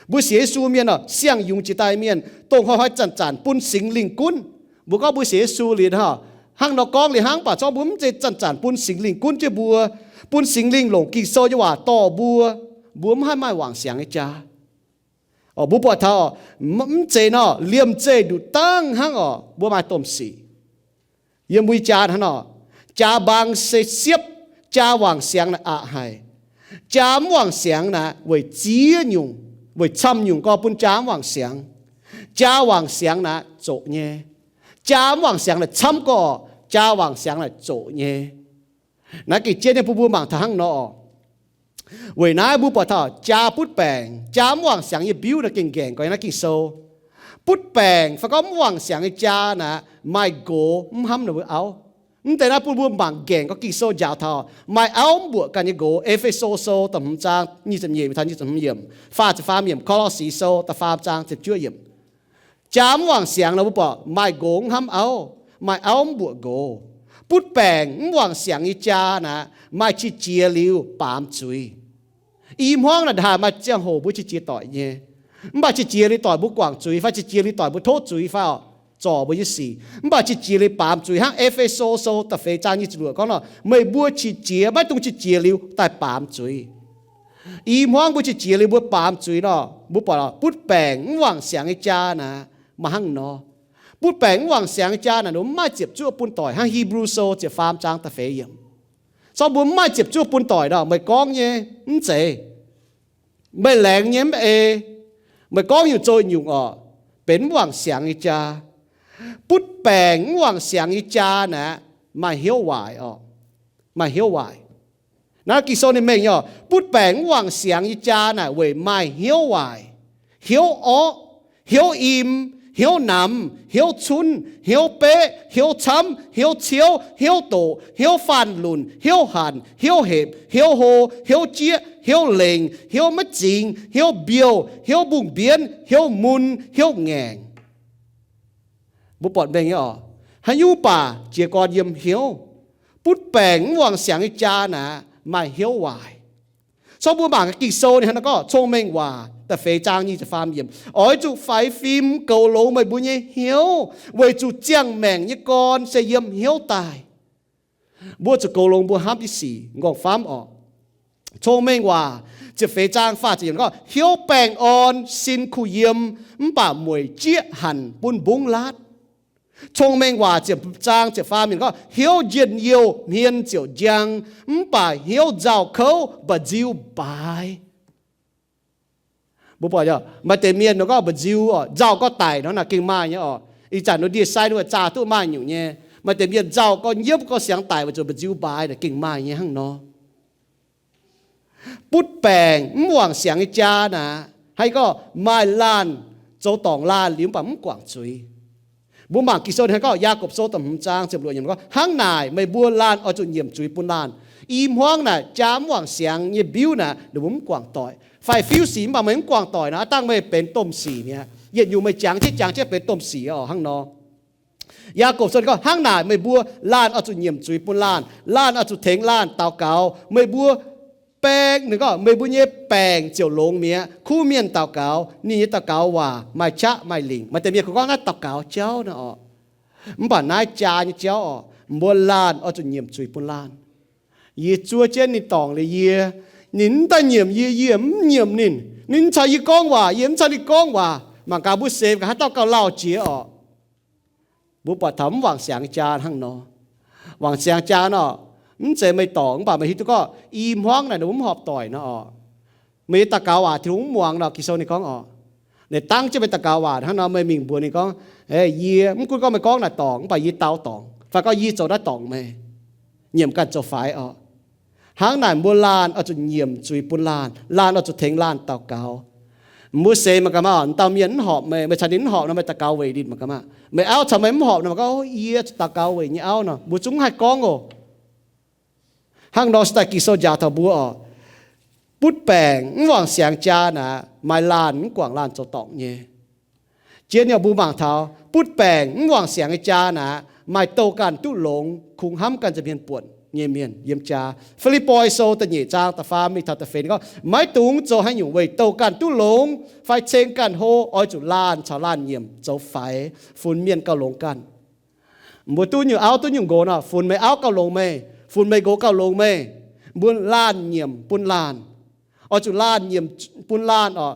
Mbuo sienx Yesu mienh orqc, siang-yungz jiex daaih mienh dongh hnoi-hnoi zanc-zanc bun Singx Lingh gunv. Mbuo gorngv mbuo sienx Yesu liuz hnangv nor gorngv liuz hnangv, mv baac zorqv mbuo mv zeiz zanc-zanc bun Singx Lingh gunv jienv mbuo, bun Singx Lingh longc Ging-Sou nyei waac dorh mbuo, mbuo mv haih maaih wangc siangx nyei jaa. Mbuo buatc taux mv zeiz nor, liemh zeih nduqc dangv hnangv orqc, mbuo maaih domh sic. Yiem mbuo nyei jaa hnangv nor, jaa mbaang se siepv, jaa wangc siangx naaic aqc haic. Jaa mv wangc siangx naaic weic ziex nyungc, weic camv nyungc gorngv bun jaa mv wangc siangx. Jaa wangc siangx naaic zoqc nyei. Jaa mv wangc siangx naaic camv gorqv, jaa wangc siangx naaic zoqc nyei. Naaiv gengh jienv nyei bun mbuo mangc taux hnangv nor orqc. Weic naaiv mbuo buatc taux jaa butv baengc, jaa mv wangc siangx nyei mbiuv naaiv gengh nqaengc gorx naaiv Ging-Sou. Butv baengc fai gorngv mv wangc siangx nyei jaa naaic maaih nqox mv hnamv ninh mbuo auv. Mv deix naaiv bun mbuo mangc nqaengc gorx Ging-Sou njaaux taux maaih auv mv mbuoqc ganh nyei nqox. E^fe^so Sou da'hmz zaang nyic ziepc nyeic taux nyic ziepc hmz yiemc, faah ziepc faam yiemc, Kolossi Sou da'faam zaang ziepc juov yiemc. Jaa mv wangc siangx nor mbuo buatc maaih nqox mv hnamv auv, maaih auv mv mbuoqc nqox. Butv baengc mv wangc siangx nyei jaa naaic maaih qiex jiez liuz baamz zuiz. I hmuangv naaic ndaaih maaih ziangh hoc mbuo qiex jiez doic nyei, mv baac qiex jiez liuz doic mbuo guangc zuiz fai qiex jiez liuz doic mbuo tov zuiz fai orqc, zorc mbuo nyei sic, mv baac qiex jiez liuz baamz zuiz hnangv E^fe^so Sou da'feix zaang nyic ziepc luoqc gorngv nor, meih mbuo qiex jiez maiv dungx qiex jiez liuz daaih baamz zuiz. I hmuangv mbuo qiex jiez liuz mbuo baamz zuiz nor, mbuo buatc butv baengc mv wangc siangx nyei jaa naaic maaih hnangv nor. Butv baengc mv wangc siangx nyei jaa naaic ninh mv maaih ziepc zuoqv bun doic hnangv Hipv^lu Sou ziepc faam zaang da'feix yiemc. Zorqv mbuo mv maaih ziepc zuoqv bun doic nor, meih gorngv nyei mv zeiz. Meih laengz nyei mv ei. Meih gorngv nyungc zoux nyungc orqc, benx mv wangc siangx nyei jaa. Butv baengc mv wangc siangx nyei jaa naaic maaih hnyouv waaic orqc, maaih hnyouv waaic. Naaiv Ging-Sou ninh mengh nyei orqc, butv baengc mv wangc siangx nyei jaa naaic weic maaih hnyouv waaic, hnyouv orqv, hnyouv im, hnyouv namx, hnyouv cunv, hnyouv beqv, hnyouv camv, hnyouv ciouv, hnyouv doqc, hnyouv faanv lunc, hnyouv hanc, hnyouv hepc, hnyouv hlo, hnyouv jieqv, hnyouv lengc, hnyouv maiv zingx, hnyouv mbiouh, hnyouv mbungh mbienv, hnyouv mun, hnyouv ngaengc. Mbuo buatc mengh nyei oc. Haaix nyungc baac jiez gorn yiem hnyouv. Butv baengc mv wangc siangx nyei jaa naaic maaih hnyouv waaic. Cong mbuo mangc Ging-Sou ninh hnangv naaiv gorngv, Cong-Mengh Waac da'feix zaang nyic ziepc faam yiemc, oix zuqc faix fim goux longx meih mbuo nyei hnyouv, weic zuqc ziangh maengc nyei gorn se yiem hnyouv daaih. Mbuo zuqc goux longx mbuo hnamv nyei sic nqorngv-famv oc. Cong-Mengh Waac ziepc feix zaang faah ziepc yiemc gorngv, hnyouv baengh orn sin kuh yiem, mv baac mueic jieqv hanc bun mbungv laatv. Cong-Mengh Waac ziepc zaang ziepc faam yiemc gorngv, hnyouv njien-youh hmien ziouc njang, mv baac hnyouv nzauh kouv mba'nziu mbaaix. Mbuo buatc maaih deix mienh nor gorngv mba'nziu oc, nzauh gorngv daic nor naaic gengh maaih nyei oc. Ih zanc nor ndie-sai nor zaah duqv maaih nyungc nyei. Maaih deix mienh nzauh gorngv nyiemv gorngv siangx daic weic zuqc mba'nziu mbaaix naaic gengh maaih nyei hnangv nor. Butv baengc mv wangc siangx nyei jaa naaic, haaix gorngv maaih laanh zoux dorngc laanh liuz mv baac mv guangc zuiz. Mbuo mangc Ging-Sou hnangv gorngv Yaagorpc Sou da'hmz zaang ziepc luoqc yiemc gorngv, hnangv naaic meih mbuo laanh oix zuqc nyiemc zuiz bun laanh. I hmuangv naaic jaa mv wangc siangx nyei mbiuv naaic ninh mbuo mv guangc doic. Faix-fiuv sic mv baac meih mv guangc doic nor, aav dangh meih benx domh sic mi'aqv. Yietc nyungc meih jangx jienv jangx jienv benx domh sic oc hnangv nor. Yaagorpc Sou gorngv, hnangv naaic meih mbuo laanh oix zuqc nyiemc zuiz bun laanh. Laanh oix zuqc tengx laanh daux gaux. Meih mbuo baeng, ninh gorngv meih mbuo nyei baengc ziouc longx mi'aqv. Kuv mienh daux gaux, ninh nyei daux gaux waac maaih qaqv maaih lingc. Maaih deix mienh kungx gorngv naaiv daux gaux jauv nor oc. Mv baac naaiv jaa nyei jauv oc, mbuo laanh oix zuqc nyiemc zuiz bun laanh. Yie zuov jienv ninh dorngc liuz yie, ninh mv daaih nyiemc yie, yie mv nyiemc ninh. Ninh mv caux yie gorngv waac, yie mv caux ninh gorngv waac. Mangc gaax mbuo seix gaax haaix dauh gauh lauh jiex oc. Mbuo buatc taux mv wangc siangx jaa hnangv nor. Wangc siangx jaa nor, mv zeiz meih dorngc mv baac meih hiuv duqv gorngv i hmuangv naaic ninh mbuo mv horpc doic nor oc. Meih nyei daux gaux waac Tin-Hungh mv muangx nor, Ging-Sou ninh gorngv oc, ninh dangv jienv meih daux gaux waac hnangv nor, meih mingh mbuox ninh gorngv, yie mv gunv gorngv meih gorngv naaic dorngc mv baac yie dau dorngc, fai gorngv yie zoux naaiv dorngc meih, nyiemc ganh zoux faix oc. Hnangv naaic mbuo laanh oix zuqc nyiemc zuiz bun laanh, laanh oix zuqc tengx laanh daux gaux. Mbuo seix mangc gaax maah, dauh mienh mv horpc meih, meih caux ninh mv horpc nor, meih daux gaux weic ninh mangc gaax maah. Meih auv caux meih mv horpc nor, mangc gaax, o, yie daux gaux weic nyei auv nor, mbuo zungv mv haih gorngv oc. Hnangv nor se daaih Ging-Sou njaaux taux mbuo oc, butv baengc mv wangc siangx jaa naaic maaih laanh mv guangc laanh zoux dorngc nyei. Jiex nyei mbuo mangc taux butv baengc mv wangc siangx nyei jaa naaic maaih douh ganh duqv longx kungx hnamv ganh nza'hmien buonc nyei mienh yiem jaa. Fi^lipv^poi Sou da'nyeic zaang da'faam mingh taux da'feix ninh gorngv, maiv dungx zoux haaix nyungc weic douh ganh duqv longx fai ceng ganh hlo, oix zuqc laanh caux laanh nyiemc zoux faix, funx mienh gauh longx ganh. Mbuo duqv nyungc auv duqv nyungc nqox nor, funx meih auv gauh longx meih, funx meih nqox gauh longx meih. Mbuo laanh nyiemc bun laanh, oix zuqc laanh nyiemc bun laanh oc.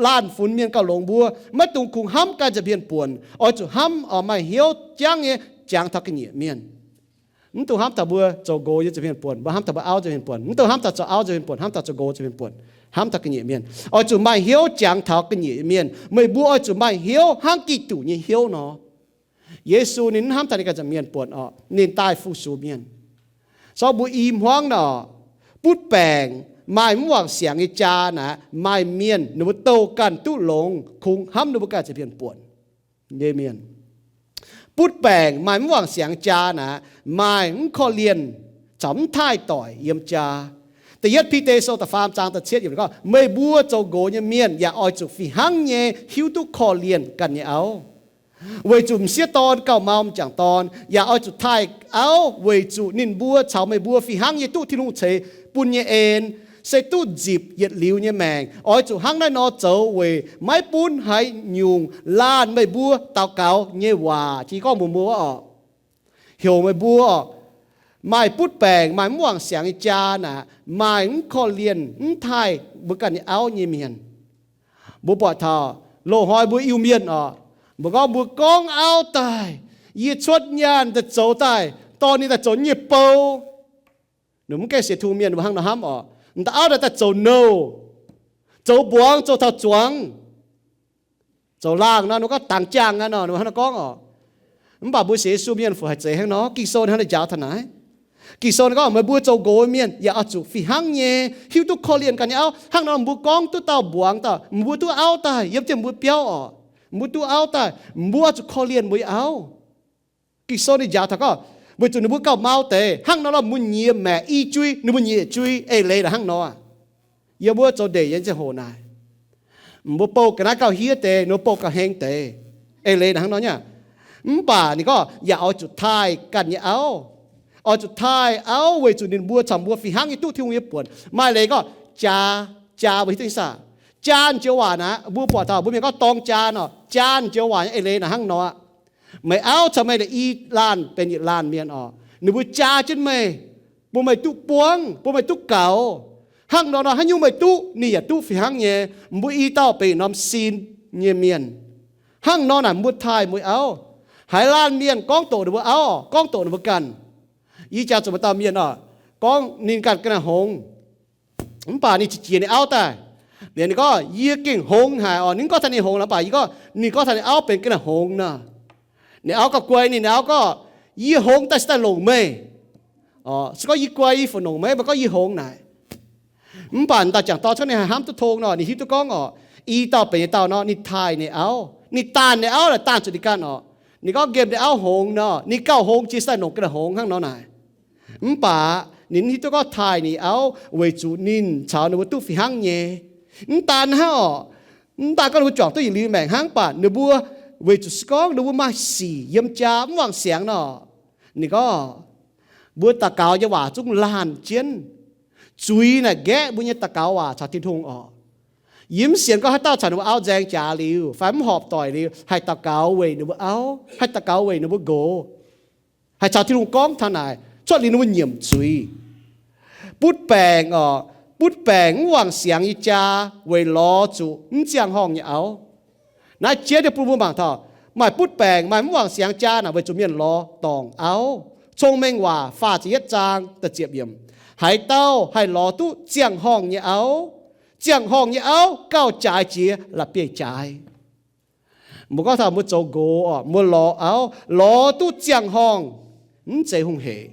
Laanh funx mienh gauh longx mbuo, maiv dungx kungx hnamv ganh nza'hmien buonc, oix zuqc hnamv oc, maaih hnyouv jangv nyei jangx taux ga'nyiec mienh. Mv dungx hnamv taux mbuo zoux nqox nyei nza'hmien buonc, mbuo hnamv taux mbuo auv nza'hmien buonc, mv dungx hnamv taux zoux auv nza'hmien buonc, hnamv taux zoux nqox nza'hmien buonc, hnamv taux ga'nyiec mienh. Oix zuqc maaih hnyouv jangx taux ga'nyiec mienh. Meih mbuo oix zuqc maaih hnyouv hnangv Giduc nyei hnyouv nor. Yesu ninh mv hnamv taux ninh ganh nza'hmien buonc oc, ninh daaih fu-sux mienh. Zorqv mbuo i hmuangv nor, butv baengc maaih mv wangc siangx nyei jaa naaic, maaih mienh ninh mbuo douh ganh duqv longx kungx hnamv ninh mbuo ganh nza'hmien buonc nyei mienh. Butv baengc maaih mv wangc siangx jaa naaic, maaih mv korv-lienh caux mv taaih doic yiem jaa. Da'yietv Bide Sou da'faam zaang da'cietv yiemc gorngv, meih mbuo zoux nqox nyei mienh yaac oix zuqc fih hnangv nyei hiuv duqv korv-lienh ganh nyei auv. Weic zuqc m'sieqv dorn gauh mau m'jangc dorn, yaac oix zuqc taaih auv weic zuqc ninh mbuo caux meih mbuo fih hnangv nyei duqv Tin-Hungh ceix bun nyei en, se duqv nzipc yietc liuz nyei maengc. Oix zuqc hnangv naaiv nor zoux weic maiv bun haaix nyungc laanh meih mbuo daux gaux nyei waac, jiex gorngv mbuox mbuo oc, heuc meih mbuo oc, maaih butv baengc, maaih mv wangc siangx nyei jaa naaic, maaih mv korv-lienh, mv taaih mbuo ganh nyei auv nyei mienh. Mbuo buatc taux loz-hnoi mbuo Iu-Mienh oc, mbuo gorngv mbuo gorngv auv daaih, yie cuotv nyaanh daaih zoux daaih, dorh ninh daaih zoux nyei bou. Ninh mv gaengh sienx Tin-Hungh mienh mbuo hnangv nor hnamv oc. M'daaih auv daaih daaih zoux nouh, zoux mbuangz, zoux taux zuangx, zoux laangh nor, ninh gorngv dangx jaangh aqv nor, ninh hnangv nor gorngv oc. Mv baac mbuo sienx Yesu mienh fu haiz zeiz hnangv nor, Ging-Sou hnangv nor njaaux taux naaiv. Ging-Sou gorngv meih mbuo zoux nqox mienh yaac oix zuqc fih hnangv nyei hiuv duqv korv-lienh ganh nyei auv. Hnangv nor mbuo gorngv duqv dauh mbuangz daaih, mbuo duqv auv daaih yiem jienv mbuo biauv oc. Mbuo duqv auv daaih, mbuo zuqc korv-lienh mbuo nyei auv. Ging-Sou ninh njaaux taux gorngv, weic zuqc ninh mbuo gauh mau deix. Hnangv nor nor, mbuo nyiex maeqc i jui, ninh mbuo nyiex jui, eix leiz naaic hnangv nor. Yiem wuov zoux ndeic nyei ziangh hoc naaic, mbuo bouh ga'naaiv gauh hiev deix, ninh mbuo bouh gauh heng deix, eix leiz naaic hnangv nor nyei. Mv baac ninh gorngv yaac oix zuqc taaih ganh nyei auv. Oix zuqc taaih auv weic zuqc ninh mbuo caux mbuo fih hnangv nyei duqv Tin-Hungh nyei buonc. Maaih leiz gorngv jaa, jaa mbuo hiuv duqv nyei saah? Jaa joux waac naaic, mbuo buatc taux mbuo mienh gorngv dorng jaa nor, jaa joux waac nyei eix leiz naaic hnangv nor aqv. Meih auv caux meih i laanh benx yietc laanh mienh oc, ninh mbuo jaa jienv meih, bun meih duqv buangv, bun meih duqv gaux. Hnangv nor nor, haaix nyungc meih duqv, ninh yaac duqv fih hnangv nyei. Mbuo i dauh benx norm sin nyei mienh. Hnangv nor naaic mbuo taaih mbuo auv. Haaix laanh mienh gorngv doqc ninh mbuo auv, gorngv doqc ninh mbuo ganh. Yie jangx zuqc maaih dauh mienh oc, gorngv ninh ganh ga'naaiv hngongx, mv baac ninh ziqc jiex ninh auv daaih. Liuz ninh gorngv, yie gengh hngongx haic oc. Ninh gorngv taux ninh hngongx, mv baac yie gorngv, ninh gorngv taux ninh auv benx ga'naaiv hngongx nor. Ninh auv gauh guai ninh, ninh auv gorngv, yie hngongx daaih se daaih longc meih. Se gorngv yie guai yie fungc longc meih, mv baac gorngv yie hngongx naaic. Mv baac daaih jangc dorn cuotv ninh haih hnamv duqv tong nor, ninh hiuv duqv gorngv oc, i dauh benx yietc dauh nor, ninh taaih ninh auv, ninh daanh ninh auv naaic daanh zuqc ninh ganh oc. Ninh gorngv nqemh ninh auv hngongx nor, ninh gauh hngongx jiex se daaih longc ga'naaiv hngongx hnangv nor naaic. Mv baac ninh hiuv duqv gorngv taaih ninh auv weic zuqc ninh caux ninh mbuo duqv fih hnangv nyei. Mv daan hnangv oc, mv daan gorngv ninh mbuo juangc duqv yietc liuz maengc hnangv, mv baac ninh mbuo weic zuqc se gorngv ninh mbuo maaih sic yiem jaa mv wangc siangx nor, ninh gorngv mbuo daux gaux nyei waac zungv laanh jienv. Zuiz naaic nqaeqv mbuo nyei daux gaux waac caux Tin-Hungh oc. Yie mv sienx gorngv haaix dauh caux ninh mbuo auv nzaeng jaax liuz fai mv horpc doic liuz haih daux gaux weic ninh mbuo auv, haih daux gaux weic ninh mbuo nqox, haih caux Tin-Hungh gorngv taux naaic cuotv liuz ninh mbuo nyiemc zuiz. Butv baengc oc, butv baengc mv wangc siangx nyei jaa weic lorz zuqc mv ziangh horngh nyei auv. Naaiv jienv nyei bun mbuo mangc taux maaih butv baengc, maaih mv wangc siangx jaa naaic weic zuqc mienh lorz dorngc auv. Cong-Mengh Waac faah ziepc yietv zaang da'ziepc yiemc, haaix dauh haih lorz duqv ziangh horngh nyei auv? Ziangh horngh nyei auv gauh jaaix jiex la'bieiv-jaaix. Mbuo gorngv taux mbuo zoux nqox oc, mbuo lorz auv lorz duqv ziangh horngh, mv zeiz hungh hec.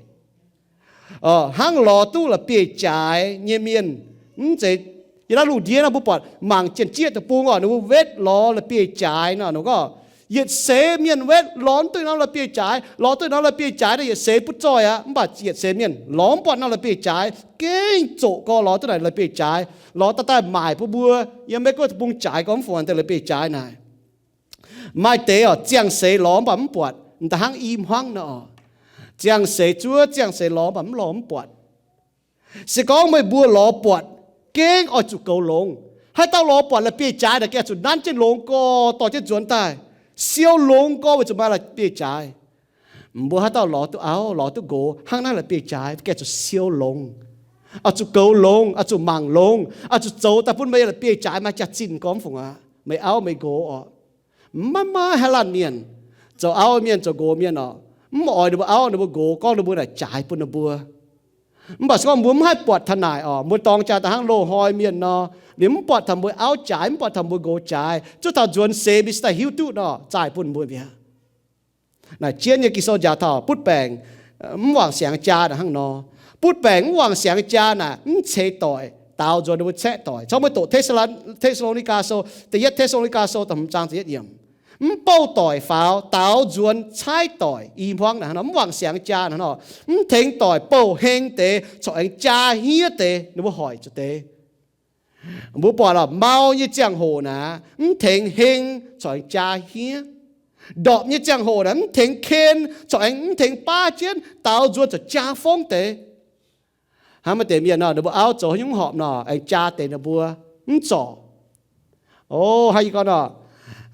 Hnangv lorz duqv la'bieiv-jaaix nyei mienh, mv zeiz. Yiem naaiv lungh ndiev nor mbuo buatc mangc jien-jieqv deic-bung oc, ninh mbuo wetv lorz la'bieiv-jaaix nor, ninh gorngv yietc seix mienh wetv lorz mv duqv norm la'bieiv-jaaix, lorz duqv norm la'bieiv-jaaix naaic yietc seix butv zoih aqv. Mv baac yietc seix mienh lorz mv buatc norm la'bieiv-jaaix, gengh zoqc gorx lorz duqv naaic la'bieiv-jaaix, lorz daaih daaih maaic bun mbuo yiem Meiv Guoqv deic-bung jaaix gorx mv fungc deix la'bieiv-jaaix naaic. Maaih deix oc, ziangh seix lorz mv baac mv buatc, m'daaih hnangv i hmuangv nor oc. Ziangh seix zuov, ziangh seix lorz mv baac mv lorz mv buatc. Se gorngv meih mbuo lorz buatc, gengh oix zuqc goux longx. Haaix dauh lorz buatc la'bieiv-jaaix naaic gengh zuqc nanv jienv longx gorx dorh jienv nzuonx daaih, siou longx gorx weic zuqc maaih la'bieiv-jaaix. Mbuo haaix dauh lorz duqv auv, lorz duqv nqox hnangv naaiv la'bieiv-jaaix, gengh zuqc siou longx, oix zuqc goux longx, oix zuqc mangc longx, oix zuqc zoux daaih bun meih la'bieiv-jaaix maaih jaax-zinh gorx mv fungc aqv, meih auv meih nqox oc. Maiv maaih haaix laanh mienh, zoux auv mienh zoux nqox mienh oc, mv oix ninh mbuo auv ninh mbuo nqox gorngv ninh mbuo naaic jaaix bun ninh mbuo. Mv baac se gorngv mbuo mv haih buatc taux naaic oc, mbuo dorng jaa daaih hnangv loz-hnoi mienh nor, liuz mv buatc taux mbuo auv jaaix, mv buatc taux mbuo nqox jaaix, zuov taux nzuonx seix mingh se daaih hiuv duqv nor, zaaih bun mbuo mi'aqv. Naaic jienv nyei Ging-Sou njaaux taux butv baengc mv wangc siangx jaa naaic hnangv nor. Butv baengc mv wangc siangx jaa naaic mv ceix doic daaux nzuonx ninh mbuo caeqv doic. Cong mbuo doqc Te^saa^lo^ni^gaa Sou, da'yietv Te^saa^lo^ni^gaa Sou da'hmz zaang ziepc yietv yiemc. Mv bouh doic faaux daaux nzuonx caeqv doic i hmuangv naaic hnangv nor. Mv wangc siangx jaa naaic hnangv nor, mv tengx doic bouh heng deix corc aengx jaa hniev deix ninh mbuo hoic zuqc deix. Mbuo buatc lorqc, mau nyei ziangh hoc naaic mv tengx heng corc aengx jaa hniev. Ndorpc nyei ziangh hoc naaic mv tengx ken corc aengx mv tengx baav jienv, daaux nzuonx corc jaa fongv deix. Hnangv maaih deix mienh nor, ninh mbuo auv zoux haaix nyungc horpc nor, aengx jaa deix ninh mbuo mv zorc. O, haaix yie gorngv nor,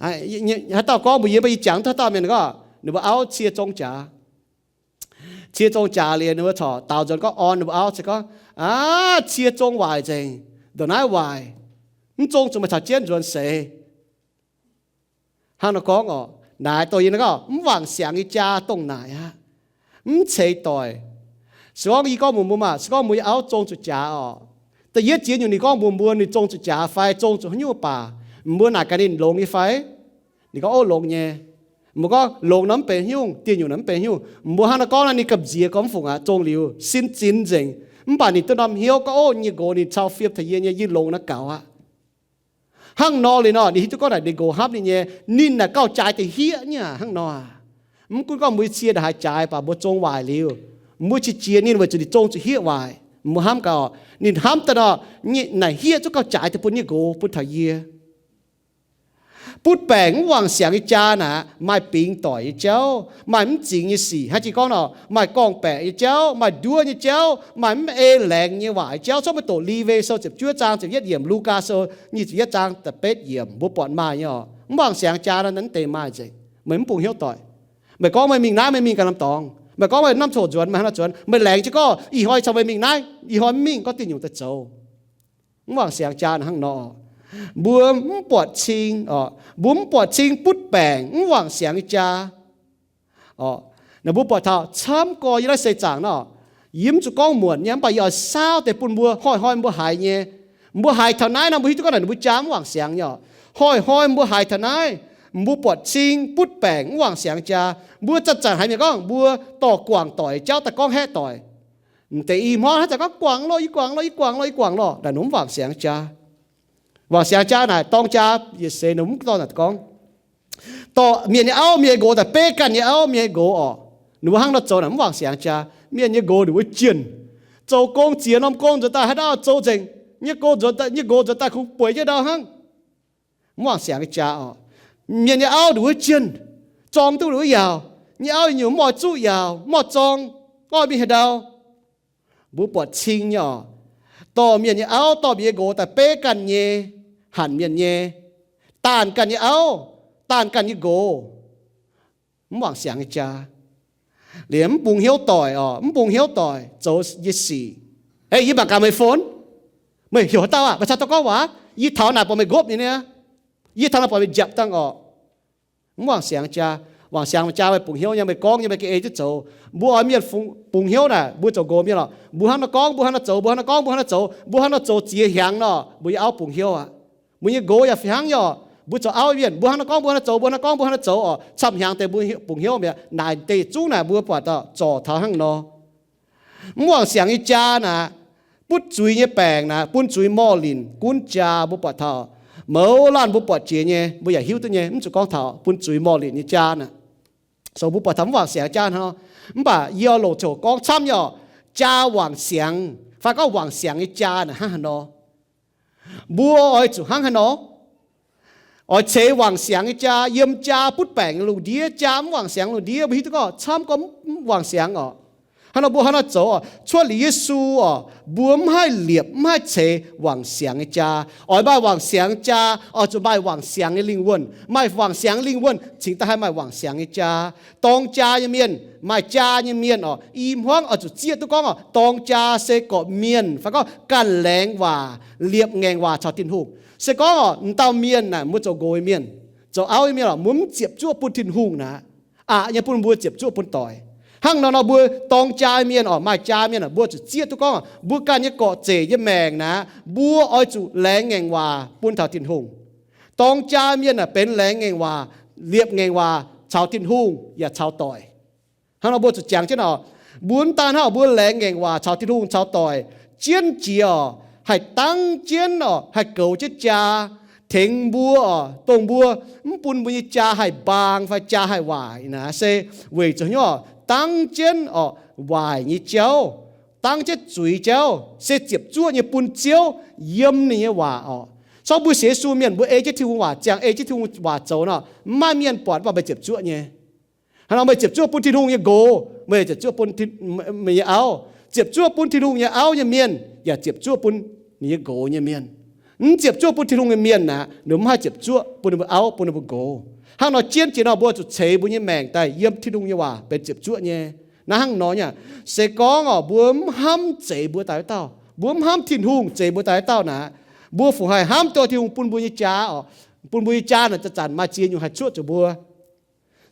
haaix dauh gorngv mbuox yie, mv baac yie jangx duqv haaix dauh mienh gorngv ninh mbuo auv cie zong jaax. Cie zong jaax liuz ninh mbuo corc daaux nzuonx gorngv orn ninh mbuo auv se gorngv, aav, cie zong waaic nzengc, ndongc naaiv waaic, mv zong zuqc meih caux jienv nzuonx seix. Hnangv nor gorngv oc, naaic dongh yie gorngv mv wangc siangx nyei jaa dongh naaic aqv. Mv ceix doic. Se gorngv yie gorngv mbuox mbuo maah, se gorngv mbuo nyei auv zong zuqc jaax oc, da'yietv ziex nyungc ninh gorngv mbuox mbuo ninh zong zuqc jaax fai zong zuqc haaix nyungc baac, mbuo naaic gaax ninh longx nyei fai? Ninh gorngv, ov, longx nyei. Mbuo gorngv, longx nor mv benx haaix nyungc, dieh nyungc nor mv benx haaix nyungc. Mbuo hnangv nor gorngv naaic ninh gamh nziex gorngv mv fungc aqv, zong liuz sin zinx nzengc. Mv baac ninh duqv norm hnyouv gorngv, ov, yie nyei nqox ninh cau fiem taux yie nyei, yie longx naaiv gaux aqv. Hnangv nor liuz nor, ninh hiuv duqv gorngv naaic ninh nqox hnamv ninh nyei, ninh naaic gauh jaaix deix hieqv nyei hnangv nor. Mv gunv gorngv mbuo cie ndongc haaix jaaix, mv baac mbuo zong waaic liuz, mbuo qiex jiez ninh weic zuqc ninh zong zuqc hieqv waaic. Mbuo hnamv gaax, ninh hnamv daaih nor, naaic hieqv zungv gauh jaaix deix bun nyei nqox, bun taux yie. Butv baengc mv wangc siangx nyei jaa naaic, maaih bingx doic nyei jauv, maaih mv zingx nyei sic, hnangv jiex gorngv nor, maaih gorngv-baeqc nyei jauv, maaih nduov nyei jauv, maaih mv ei laengz nyei waac nyei jauv. Zorqv meih doqc Liuwe Sou ziepc juov zaang ziepc yietv yiemc, Lugaa Sou nyic ziepc yietv zaang da'betv yiemc, mbuo buatc maaih nyei oc. Mv wangc siangx jaa naaiv mv deix maaih nzengc. Meih mv bungx hnyouv doic. Meih gorngv meih mingh naaiv, meih mingh ganh lamh dorngx. Meih gorngv meih norm coc nzuonx, meih hnangv nor nzuonx. Meih laengz jienv gorngv ih hnoi caux meih mingh naaiv, ih hnoi mv mingh, gorngv diuh nyungc daaih zoux. Mv wangc siangx jaa naaic hnangv nor. Mbuo mv buatc cing oc, mbuo mv buatc cing butv baengc mv wangc siangx nyei jaa oc. Naaic mbuo buatc taux camv gorx yiem naaiv seix zaangc nor, yie mv zuqc gorngv muonc nyei, mv baac yie oix saauv deix bun mbuo hnoi-hnoi mbuo haiz nyei. Mbuo haiz taux naaiv nor, mbuo hiuv duqv gorngv naaic mbuo jaa mv wangc siangx nyei oc. Hnoi-hnoi mbuo haiz taux naaiv, mbuo buatc cing butv baengc mv wangc siangx jaa, mbuo zanc-zanc haiz mienh gorngv mbuo dorh guangc doic jauv daaih gorngv haeqv doic. M'deix i hmuangv hnangv zanc gorngv guangc lorh, yie guangc lorh, yie guangc lorh, yie guangc lorh. Naaic ninh mv wangc siangx jaa. Wangc siangx jaa naaic dorng jaa yietc seix ninh mv dorh naaic gorngv, dorh mienh nyei auv, mienh nyei nqox daaih beiv ganh nyei auv, mienh nyei nqox oc. Ninh mbuo hnangv nor zoux naaic mv wangc siangx jaa. Mienh nyei nqox ninh mbuo jienh, zoux gong ziex norm gong nzuonx daaih haaix ndau zoux nzengc. Nyei nqox nzuonx, nyei nqox nzuonx daaih kungx bueix jienv ndau hnangv. Mv wangc siangx nyei jaa oc. Mienh nyei auv ninh mbuo jienh, zorng duqv ninh mbuo yaauc. Nyei auv nyei nyungc mv oix zuqv yaauc, mv oix zorng, gorngv mingh haaix ndau. Mbuo buatc cing nyei oc. Dorh mienh nyei auv, dorh mienh nyei nqox daaih beiv ganh nyei, hanc mienh nyei, daanh ganh nyei auv, daanh ganh nyei nqox. Mv wangc siangx nyei jaa. Liemh mv bungx hnyouv doic oc, mv bungx hnyouv doic zoux nyei sic. Ei, yie mangc gaax meih fon. Meih heuc haaix dauh aqv? Meih caux dauh gorngv waac? Yie taux naaic buatc meih nqopv nyei niaa. Yie taux naaic buatc meih nziapc dangh orqc. Mv wangc siangx jaa. Wangc siangx jaa meih bungx hnyouv nyei, meih gorngv nyei, meih ga'ei jienv zoux. Mbuo oix mienh bungx hnyouv naaic, mbuo zoux nqox mienh lorqc, mbuo hnangv nor gorngv, mbuo hnangv nor zoux, mbuo hnangv nor gorngv, mbuo hnangv nor zoux, ziex hnyangx nor mbuo nyei auv bungx hnyouv aqv. Mbuo nyei nqox yaac fih hnangv nyei oc. Mbuo zoux auv mienh, mbuo hnangv nor gorngv, mbuo hnangv nor zoux, mbuo hnangv nor gorngv, mbuo hnangv nor zoux oc. Camv hnyangx deix mbuo bungx hnyouv mi'aqv. Naaic deix zungv naaic mbuo buatc zorc taux hnangv nor. Mv wangc siangx nyei jaa naaic, butv zuiz nyei baengc naaic, bun zuiz morh linc gunv jaa. Mbuo buatc taux mouz laanh mbuo buatc jiex nyei, mbuo yaac hiuv duqv nyei, mv zuqc gorngv taux bun zuiz morh linc nyei jaa naaic. So mbuo buatc taux mv wangc siangx jaa hnangv nor. Mv baac yie oix longc ziouc gorngv camv nyei oc, jaa wangc siangx fai gorngv wangc siangx nyei jaa naaic hnangv haaix nor. Mbuo oix zuqc hnangv haaix nor? Oix ceix wangc siangx nyei jaa, yiem jaa butv baengc lungh ndiev, jaa mv wangc siangx lungh ndiev, mbuo hiuv duqv gorngv camv gorngv mv wangc siangx oc. Hnangv nor mbuo hnangv nor zoux oc. Cuotv liuz Yesu oc, mbuo mv haih liepc, mv haih ceix wangc siangx nyei jaa. Oix maaih wangc siangx jaa, oix zuqc maaih wangc siangx nyei lingh wuonh. Maaih wangc siangx nyei lingh wuonh cingx daaih haih maaih wangc siangx nyei jaa. Dorng jaa nyei mienh, maaih jaa nyei mienh oc, i hmuangv oix zuqc zieqv duqv gorngv oc, dorng jaa se gorqv-mienh fai gorngv ganh laengz waac, liepc ngaengc waac caux Tin-Hungh. Se gorngv oc, m'dauh mienh naaic, mbuo zoux nqox nyei mienh, zoux auv nyei mienh oc, mbuo mv ziepc zuoqv bun Tin-Hungh naaic, aqc nyei bun mbuo ziepc zuoqv bun doic. Hnangv nor nor mbuo dorng jaa mienh oc, maaih jaa mienh oc, mbuo zuqc zieqv duqv gorngv oc, mbuo ganh nyei gorqv-zeic nyei maengc naaic, mbuo oix zuqc laengz ngaengc waac bun taux Tin-Hungh. Dorng jaa mienh naaic benx laengz ngaengc waac, liepc ngaengc waac caux Tin-Hungh yaac caux doic. Hnangv nor mbuo zuqc jangx jienv oc, mbuo mv daan hnangv mbuo laengz ngaengc waac caux Tin-Hungh caux doic, jienv jiex oc, haih dangv jienv oc, haih goux jienv jaa tengx mbuo oc, dongh mbuo mv bun mbuo nyei jaa haih mbaang fai jaa haih waaic naaic, se weic zuqc hnyouv oc, dangv jienv oc waaic nyei jauv, dangv jienv zuiz jauv, se ziepc zuoqv nyei bun Ziouv yiem ninh nyei waac oc. Sorng mbuo sienx Yesu mienh mbuo ei jienv Tin-Hungh waac ziangh, ei jienv Tin-Hungh waac zoux nor, mv maaih mienh buatc mv baac meih ziepc zuoqv nyei. Hnangv nor meih ziepc zuoqv bun Tin-Hungh nyei nqox, meih ziepc zuoqv bun meih nyei auv, ziepc zuoqv bun Tin-Hungh nyei auv nyei mienh yaac ziepc zuoqv bun ninh nyei nqox nyei mienh. Mv ziepc zuoqv bun Tin-Hungh nyei mienh aqv, ninh mbuo mv haih ziepc zuoqv bun ninh mbuo auv, bun ninh mbuo nqox. Hnangv nor jienv jiex nor mbuo zuqc ceix mbuo nyei maengc daaih yiem Tin-Hungh nyei waac benx ziepc zuoqv nyei. Naaiv hnangv nor nyei aqv. Se gorngv oc, mbuo mv hnamv zeix mbuo daaih wuov dauh, mbuo mv hnamv Tin-Hungh zeix mbuo daaih wuov dauh naaic, mbuo fungc haih hnamv duqv Tin-Hungh bun mbuo nyei jaa oc, bun mbuo nyei jaa naaic zanc-zanc maaih ziex nyungc haih cuoqv zuqc mbuo.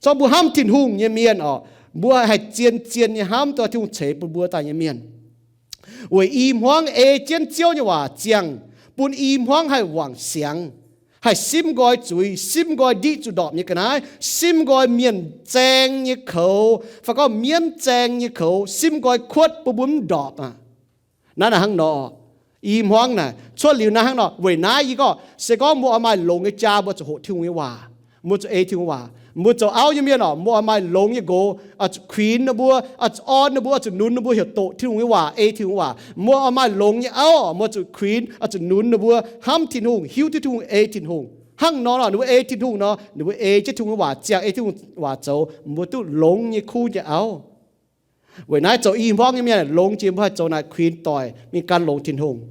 Sorng mbuo hnamv Tin-Hungh nyei mienh oc, mbuo haih zien-zien nyei hnamv duqv Tin-Hungh ceix bun mbuo daaih nyei mienh. Weic i hmuangv ei jienv Ziouv nyei waac ziangh, bun i hmuangv haih wangc siangx, haih simv nqoi zuiz, simv nqoi ndiqv zuqc ndorpc nyei ga'naaiv, simv nqoi mienh zaeng nyei koux, fai gorngv mienv zaeng nyei koux, simv nqoi kuotv bun mbuo mv ndorpc aqv. Naaiv naaic hnangv nor, I hmuangv naaic cuotv liuz naaiv hnangv nor. Weic naaiv yie gorngv, se gorngv mbuo oix maaih longx nyei jaa, mbuo zuqc hoqc Tin-Hungh nyei waac, mbuo zuqc ei Tin-Hungh waac. Mbuo zoux auv nyei mienh oc, mbuo oix maaih longx nyei nqox, oix zuqc kuinx ninh mbuo, oix zuqc orn ninh mbuo, oix zuqc nunz ninh mbuo heuc doqc Tin-Hungh nyei waac, ei Tin-Hungh waac. Mbuo oix maaih longx nyei auv, mbuo zuqc kuinx, oix zuqc nunz ninh mbuo hnamv Tin-Hungh, hiuv duqv Tin-Hungh, ei Tin-Hungh. Hnangv nor nor, ninh mbuo ei Tin-Hungh nor, ninh mbuo ei jienv Tin-Hungh nyei waac, ziangh ei Tin-Hungh waac zoux, mbuo duqv longx nyei kuv nyei auv. Weic naaiv zoux i hmuangv nyei mienh longx jiex mbuo haih zoux naaic kuinx doic mingh gan longx Tin-Hungh.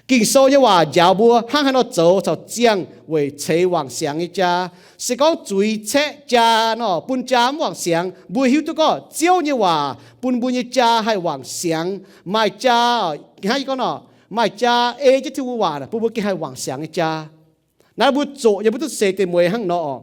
Ging-Sou nyei waac njaaux mbuo hnangv haaix nor zoux caux ziangh weic ceix wangc siangx nyei jaa. Se gorngv zuiz caeqv jaa nor, bun jaa mv wangc siangx, mbuo hiuv duqv gorngv Ziouv nyei waac bun mbuo nyei jaa haih wangc siangx. Maaih jaa, hnangv yie gorngv nor, maaih jaa ei jienv Tin-Hungh waac bun mbuo gengh haih wangc siangx nyei jaa. Naaiv mbuo zoqc nyei mbuo duqv seix deix mueiz hnangv nor oc.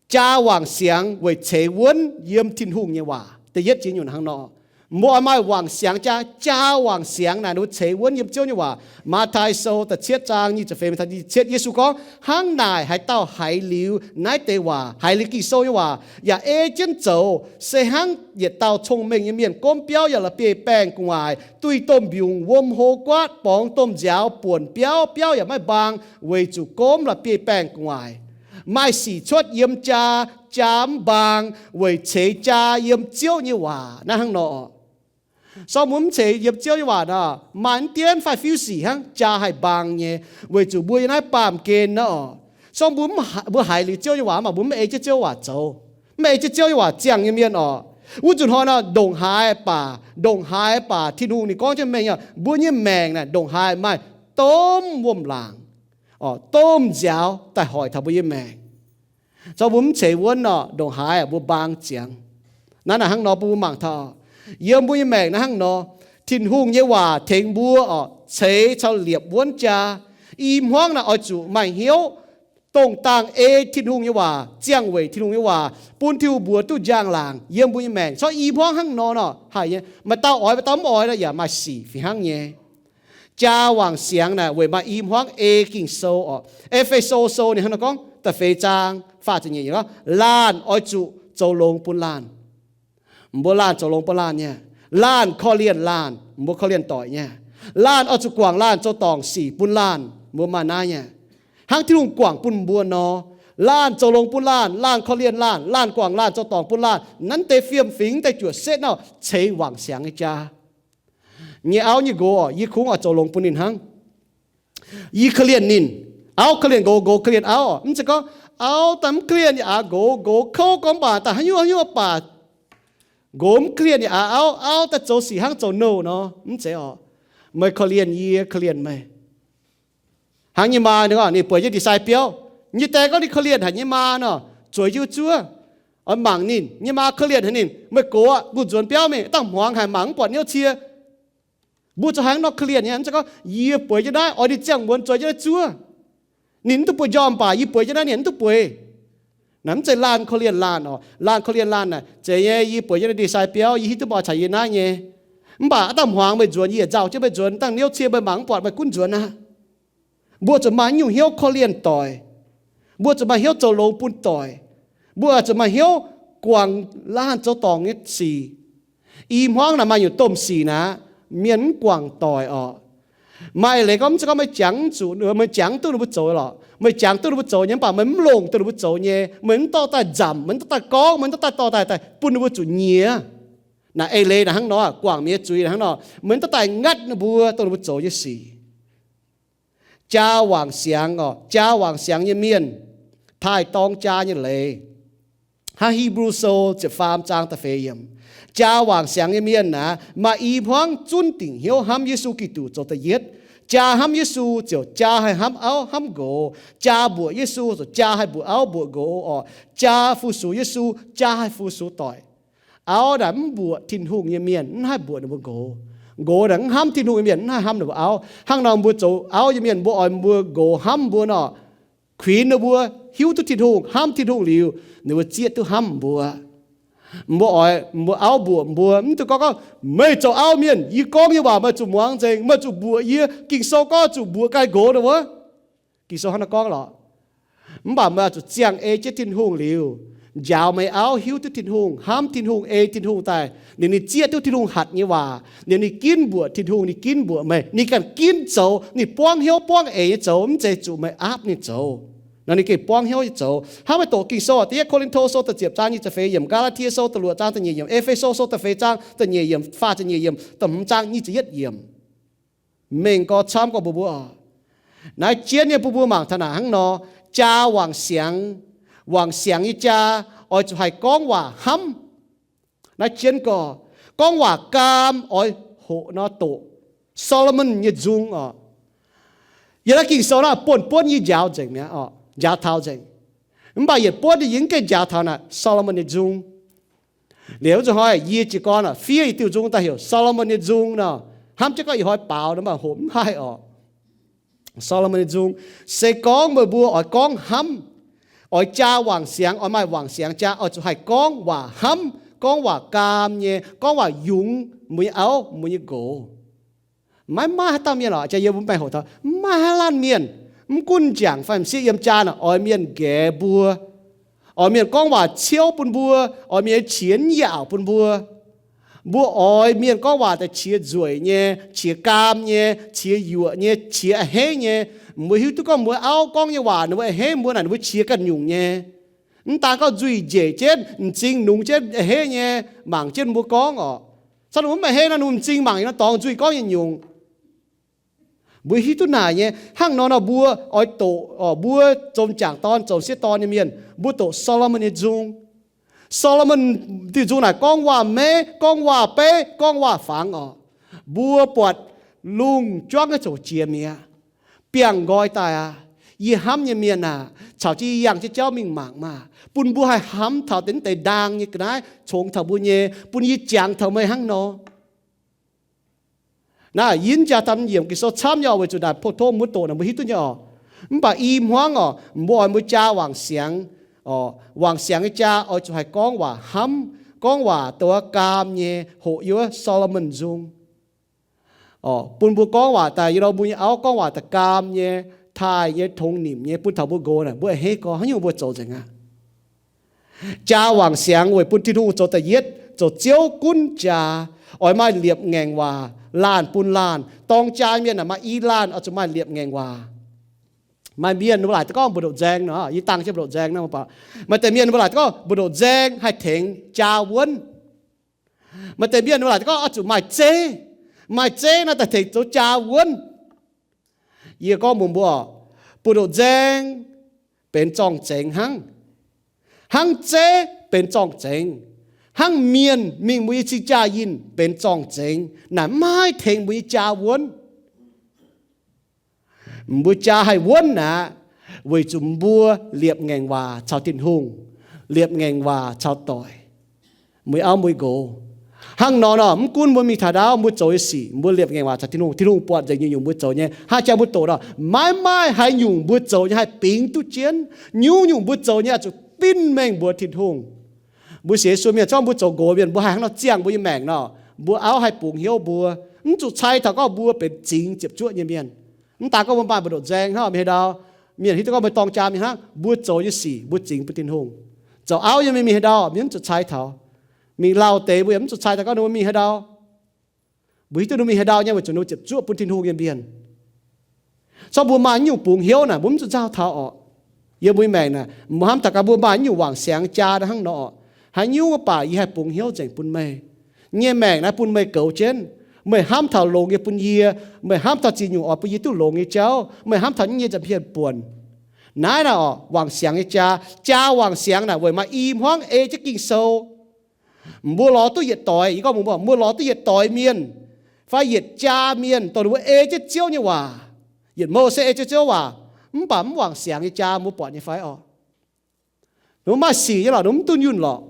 Jaa wangc siangx weic ceix wuonv yiem Tin-Hungh nyei waac. Da'yietv jiex nyungc hnangv nor. Mbuo oix maaih wangc siangx jaa, jaa wangc siangx naaic ninh mbuo ceix wuonv yiem Ziouv nyei waac. Matv^taai Sou da'cietv zaang nyic ziepc feix, Matv^taai nyic ziepc cietv, Yesu gorngv, hnangv naaic haaix dauh haiz liuz naaiv deix waac, haiz liuz Ging-Sou nyei waac, yaac ei jienv zoux, se hnangv yietc dauh cong-mengh nyei mienh gomv biauv yaac la'bieiv-baengh gu'nguaaic, duih domh mbiungc wuom hlo guaatv, borngz domh nziaaux buonc biauv, biauv yaac maiv mbaang, weic zuqc gomv la'bieiv baengh gu'nguaaic. Maaih sic cuotv yiem jaa, jaa mv mbaang, weic ceix jaa yiem Ziouv nyei waac. Naaiv hnangv nor. Sorng mbuo mv ceix yiem Ziouv nyei waac nor, maaih mv dienv fai fiuv sic hnangv, jaa haih mbaang nyei, weic zuqc mbuo yiem naaiv baamh gen nor. Sorng mbuo, mbuo haiz liuz Ziouv nyei waac, mv baac mbuo mv ei jienv Ziouv waac zoux, mv ei jienv Ziouv nyei waac ziangh nyei mienh oc. Wuov nzunc hnoi nor, ndongc haaix baac, ndongc haaix baac Tin-Hungh ninh gorngv jienv mengh, mbuo nyei maengc naaic ndongc haaix maaih domh wuom-laangc, domh nziaaux daaih hoic taux mbuo nyei maengc. Zorqv mbuo mv ceix wuonv nor, ndongc haaix mbuo mbaang ziangx. Naaiv naaic hnangv nor bun mbuo mangc taux, yiem mbuo nyei maengc naaiv hnangv nor, Tin-Hungh nyei waac tengx mbuo oc, ceix caux liepc wuonv jaa. I hmuangv naaic oix zuqc maaih hnyouv dongh dangh ei Tin-Hungh nyei waac, ziangh weic Tin-Hungh nyei waac, bun Tin-Hungh mbuox duqv njang-laangc yiem mbuo nyei maengc. Corc i hmuangv hnangv nor nor haih nyei. Maaih dauh oix, maaih dauh mv oix nor yaac maaih sic fih hnangv nyei. Jaa wangc siangx naaic weic maaih i hmuangv ei Ging-Sou oc. E^fe^so Sou ninh hnangv nor gorngv, da'feix zaang faah ziepc nyeic gorngv, laanh oix zuqc zoux longx bun laanh. Mbuo laanh zoux longx bun laanh nyei. Laanh korv-lienh laanh, mbuo korv-lienh doic nyei. Laanh oix zuqc guangc laanh zoux dorngc sic bun laanh, mbuo maaih naaiv nyei. Hnangv Tin-Hungh guangc bun mbuo nor, laanh zoux longx bun laanh, laanh korv-lienh laanh, laanh guangc laanh zoux dorngc bun laanh. Naaiv deix fiem-fingx daaih juoqc setv nor ceix wangc siangx nyei jaa. Nyei auv nyei nqox, yie kungx oix zoux longx bun ninh hnangv. Yie korv-lienh ninh. Auv korv-lienh nqox, nqox korv-lienh auv. Mv zeiz gorngv auv daaih mv korv-lienh yaac aax nqox, nqox kouv gorngv mv baac daaih haaix nyungc haaix nyungc baac nqox mv korv-lienh yaac aax auv, auv daaih zoux sic hnangv zoux nouh nor. Mv zeiz oc. Meih korv-lienh yie, korv-lienh meih. Hnangv nyei maa ninh, ninh bueix jienv ndie-sai biauv. Nyei die gorngv ninh korv-lienh haic nyei maa nor, zueiz jienv zuov, oix mangc ninh. Nyei maa korv-lienh haic ninh, meih gox aqv, gu'nzuonx biauv mingh, dangh hmuangx haic, mangc mv buatc niouv cie. Mbuo zoux haaix nor korv-lienh nyei? Mv zeiz gorngv yie bueix jienv naaiv, oix ninh ziangh muonz zueiz jienv naaiv zuov. Ninh mv duqv bueix njormh baac yie bueix jienv naaiv ninh mv duqv bueix. Naaiv mv zeiz laanh korv-lienh laanh oc. Laanh korv-lienh laanh naaic zeiz nyei, yie bueix jienv naaiv ndie-sai biauv, yie hiuv duqv meih caux yie naaiv nyei. Mv baac dangh hmuangx meih nzuonx, yie yaac nzauh jienv meih nzuonx, dangh niouv cie meih mangc mv buatc meih gunv nzuonx aqv. Mbuo zuqc maaih nyungc hnyouv korv-lienh doic. Mbuo zuqc maaih hnyouv zoux longx bun doic. Mbuo zuqc maaih hnyouv guangc laanh zoux dorngc nyei sic. I hmuangv naaic maaih nyungc domh sic naaic, mienh mv guangc doic oc. Maaih leiz gorngv, mv zeiz gorngv meih jangx zuqc, meih jangx duqv ninh mbuo zoux lorqc. Meih jangx duqv ninh mbuo zoux nyei, mv baac meih mv longc duqv ninh mbuo zoux nyei. Meih mv dorh daaih nzamc, meih mv dorh daaih gorngv, meih mv dorh daaih dorh daaih daaih bun ninh mbuo zuqc nyiex. Naaic eix leiz naaic hnangv nor, guangc mienh nyei zuiz hnangv nor, meih mv dorh daaih ngatv ninh mbuo dongh ninh mbuo zoux nyei sic. Jaa wangc siangx oc, jaa wangc siangx nyei mienh taaih dorng jaa nyei leiz. Hnangv Hipv^lu Sou ziepc faam zaang da'feix yiemc, jaa wangc siangx nyei mienh naaic maaih i hmuangv zunv dingc hnyouv hnamv Yesu Giduc zoux da'yietv. Jaa hnamv Yesu ziouc jaa haih hnamv auv hnamv nqox. Jaa mbuoqc Yesu ziouc jaa haih mbuoqc auv mbuoqc nqox oc. Jaa fu-sux Yesu, jaa haih fu-sux doic. Auv naaic mv mbuoqc Tin-Hungh nyei mienh, mv haih mbuoqc ninh mbuo nqox. Nqox naaic mv hnamv Tin-Hungh nyei mienh, mv haih hnamv ninh mbuo auv. Hnangv nor mbuo zoux auv nyei mienh, mbuo oix mbuo nqox hnamv mbuo nor, kuinx ninh mbuo hiuv duqv Tin-Hungh, hnamv Tin-Hungh liuz, ninh mbuo zieqv duqv hnamv mbuo. Mbuo oix mbuo auv mbuoqc mbuo, mv dungx gorngv gorngv, meih zoux auv mienh, yie gorngv nyei waac meih zuqc muangx nzengc, meih zuqc mbuoqc yie. Ging-Sou gorngv zuqc mbuoqc ganh nqox nor wuov. Ging-Sou hnangv naaiv gorngv lorqc. Mv baac meih oix zuqc ziangh ei jienv Tin-Hungh liuz, njaaux meih auv hiuv duqv Tin-Hungh, hnamv Tin-Hungh, ei Tin-Hungh daaih, liuz ninh zieqv duqv Tin-Hungh hatc nyei waac, liuz ninh ginv mbuoqc Tin-Hungh, ninh ginv mbuoqc meih, ninh ganh ginv zoux, ninh buangv hnyouv buangv eix nyei zoux, mv zeiz zuqc meih aapv ninh zoux. Nor ninh gengh buangv hnyouv nyei zoux. Hnangv meih doqc Ging-Sou, Da'yietv Ko^lin^to Sou da'ziepc zaang nyic ziepc feix yiemc, Gaa^laa^tie Sou da'luoqc zaang da'nyeic yiemc, E^fe^so Sou da'feix zaang da'nyeic yiemc, faah ziepc nyeic yiemc, da'hmz zaang nyic ziepc yietv yiemc, mengh gorx camv gorx mbuox mbuo oc. Naaiv jienv nyei bun mbuo mangc taux naaic hnangv nor, jaa wangc siangx, wangc siangx nyei jaa oix zuqc haih gorngv waac hnamv. Naaiv jienv gorx, gorngv waac gaam oix hoqc nor doqc Solomon nyei nzung oc. Yiem naaiv Ging-Sou naaiv buonv-buonv yie njaaux nzengc mi'aqv oc, njaaux taux nzengc. Mv baac yietc buonv yie mv gengh njaaux taux naaic Solomon nyei nzung. Liuz wuov zanc hnoi yie jiez gorn fiev i diuh nzung daaih heuc Solomon nyei nzung nor, hnamv jienv gorngv ih hnoi baaux nor mv baac hoqc mv haih oc. Solomon nyei nzung, se gorngv meih mbuo oix gorngv hnamv, oix jaa wangc siangx, oix maaih wangc siangx jaa, oix zuqc haih gorngv waac hnamv, gorngv waac gaam nyei, gorngv waac yungz mbuo nyei auv, mbuo nyei nqox. Maiv maaih haaix dauh mienh oc, jaax yie mbuo baengh hoc taux, maiv maaih haaix laanh mienh, mv gunv m'jangc fai m'sieqv yiem jaa naaic, oix mienh nqaeqv mbuo, oix mienh gorngv waac ciouv bun mbuo, oix mienh qiex yaauc bun mbuo. Mbuo oix mienh gorngv waac daaih qiex nzueic nyei, qiex gaam nyei, qiex yuoqc nyei, qiex a'hneiv nyei. Mbuo hiuv duqv gorngv mbuo auv gorngv nyei waac ninh mbuo a'hneiv mbuo naaic, ninh mbuo qiex ganh nyungc nyei. Mv daan gorngv nzuih njiec jienv, m'zing nungx jienv, a'hneiv nyei, mangc jienv mbuo gorngv oc. Caux ninh mbuo mv a'hneiv nor, ninh mbuo m'zing mangc yiem naaiv dorngx nzuih gorngv nyei nyungc. Mbuo hiuv duqv naaic nyei. Hnangv nor nor mbuo oix doqc, mbuo zoux m'jangc dorn, zoux m'sieqv dorn nyei mienh, mbuo doqc Solomon nyei nzung. Solomon diuh nzung naaic gorngv waac-meiv, gorngv waac-beiv, gorngv waac-fangx oc. Mbuo buatc lungh juangv nyei zoqc jiex mi'aqv. Biangh nqoi daaih aqv. Yie hnamv nyei mienh aah, caux jienv yie yangh jienv jauv mingh mangc maah, bun mbuo haih hnamv taux deix, deix ndaang nyei ga'naaiv congx taux mbuo nyei, bun yie jangx taux meih hnangv nor. Naaiv yie jaa daan yiemc Ging-Sou camv nyei oc, weic zuqc naaic pou-tong mbuo doqc naaic mbuo hiuv duqv nyei oc. Mv baac i hmuangv oc, mbuo oix mbuo jaa wangc siangx, wangc siangx nyei jaa oix zuqc haih gorngv waac hnamv, gorngv waac douc gaam nyei, hoqc yiem wuov Solomon nzung. Bun mbuo gorngv waac daaih, yie nor mbuo nyei auv gorngv waac daaih gaam nyei, taaih nyei, tongx nimc nyei, bun taux mbuo nqox naaic mbuo a'hneiv gorx, haaix nyungc mbuo zoux nzengc aqv. Jaa wangc siangx weic bun Tin-Hungh zoux da'yietv, zoux Ziouv gunv jaa, oix maaih liepc ngaengc waac laanh bun laanh. Dorng jaa mienh aah, maaih i laanh oix zuqc maaih liepc ngaengc waac. Maaih mienh mbuo laaic daaih gorngv mbu'ndongx nzaeng nor, yie dangh jienv mbu'ndongx nzaeng nor, maaih deix mienh mbuo laaic daaih gorngv mbu'ndongx nzaeng haih tengx jaa wuonv. Maaih deix mienh mbuo laaic daaih gorngv oix zuqc maaih zeiv, maaih zeiv nor daaih tengx zoux jaa wuonv. Yie gorngv mbuox mbuo, mbu'ndongx nzaeng benx zorng-zengx hnangv, hnangv zeiv benx zorng-zengx, hnangv mienh mingh mbuo nyei cing-jaa yinh benx zorng-zengx, naaic maiv haih tengx mbuo nyei jaa wuonv. Mbuo jaa haih wuonv aqv, weic zuqc mbuo liepc ngaengc waac caux Tin-Hungh, liepc ngaengc waac caux doic, mbuo auv mbuo nqox. Hnangv nor nor, mv gunv mbuo mingh taux ndaauv, mbuo zoux nyei sic, mbuo liepc ngaengc waac caux Tin-Hungh, Tin-Hungh buatc nzengc nyungc-nyungc mbuo zoux nyei. Hnangv jaa mbuo doqc nor, maiv maaih haaix nyungc mbuo zoux nyei haih bingx duqv jienv. Nyungc-nyungc mbuo zoux nyei oix zuqc binv mengh mbuox Tin-Hungh. Mbuo sienx Yesu mienh, zorngv mbuo zoux nqox mienh, mbuo haih hnangv nor ziangh mbuo nyei maengc nor, mbuo auv haih bungx hnyouv mbuo. Mv zuqc cai taux gorngv mbuo benx zingx ziepc zuoqv nyei mienh. Mv daan gorngv mbuo maaih mbu'ndongx nzaeng hnangv, mingh haaix ndau, mienh hiuv duqv gorngv mbuo dorng jaa mingh hnangv, mbuo zoux nyei sic mbuo zingx bun Tin-Hungh. Zoux auv nyei mienh mingh haaix ndau, mienh mv zuqc cai taux. Mingh lauh deix mbuo yaac mv zuqc cai taux gorngv ninh mbuo mingh haaix ndau. Mbuo hiuv duqv ninh mbuo mingh haaix ndau nyei weic zuqc ninh mbuo ziepc zuoqv bun Tin-Hungh nyei mienh. Corc mbuo maaih nyungc bungx hnyouv naaic, mbuo mv zuqc nzauh taux orqc. Yiem mbuo nyei maengc naaic, mbuo hnamv taux gaax mbuo maaih nyungc wangc siangx jaa hnangv nor orqc. Haaix nyungc mv baac yie haih bungx hnyouv nzengc bun meih. Nyei maengc naaiv bun meih goux jienv. Meih hnamv taux longx nyei bun yie. Meih hnamv taux ziex nyungc oix bun yie duqv longx nyei jauv. Meih hnamv taux nyei nza'hmien buonc. Naaiv naaic orqc, wangc siangx nyei jaa. Jaa wangc siangx naaic weic maaih i hmuangv ei jienv Ging-Sou. Mbuo lorz duqv yietc doix, yie gorngv mbuox mbuo, mbuo lorz duqv yietc doix mienh fai yietc jaa mienh dongh ninh mbuo ei jienv Ziouv nyei waac. Yietc mouh se ei jienv Ziouv waac, mv baac mv wangc siangx nyei jaa mbuo buatc nyei fai orqc? Ninh mbuo maaih sic nyei lorqc, ninh mbuo mv dunh yunh lorqc,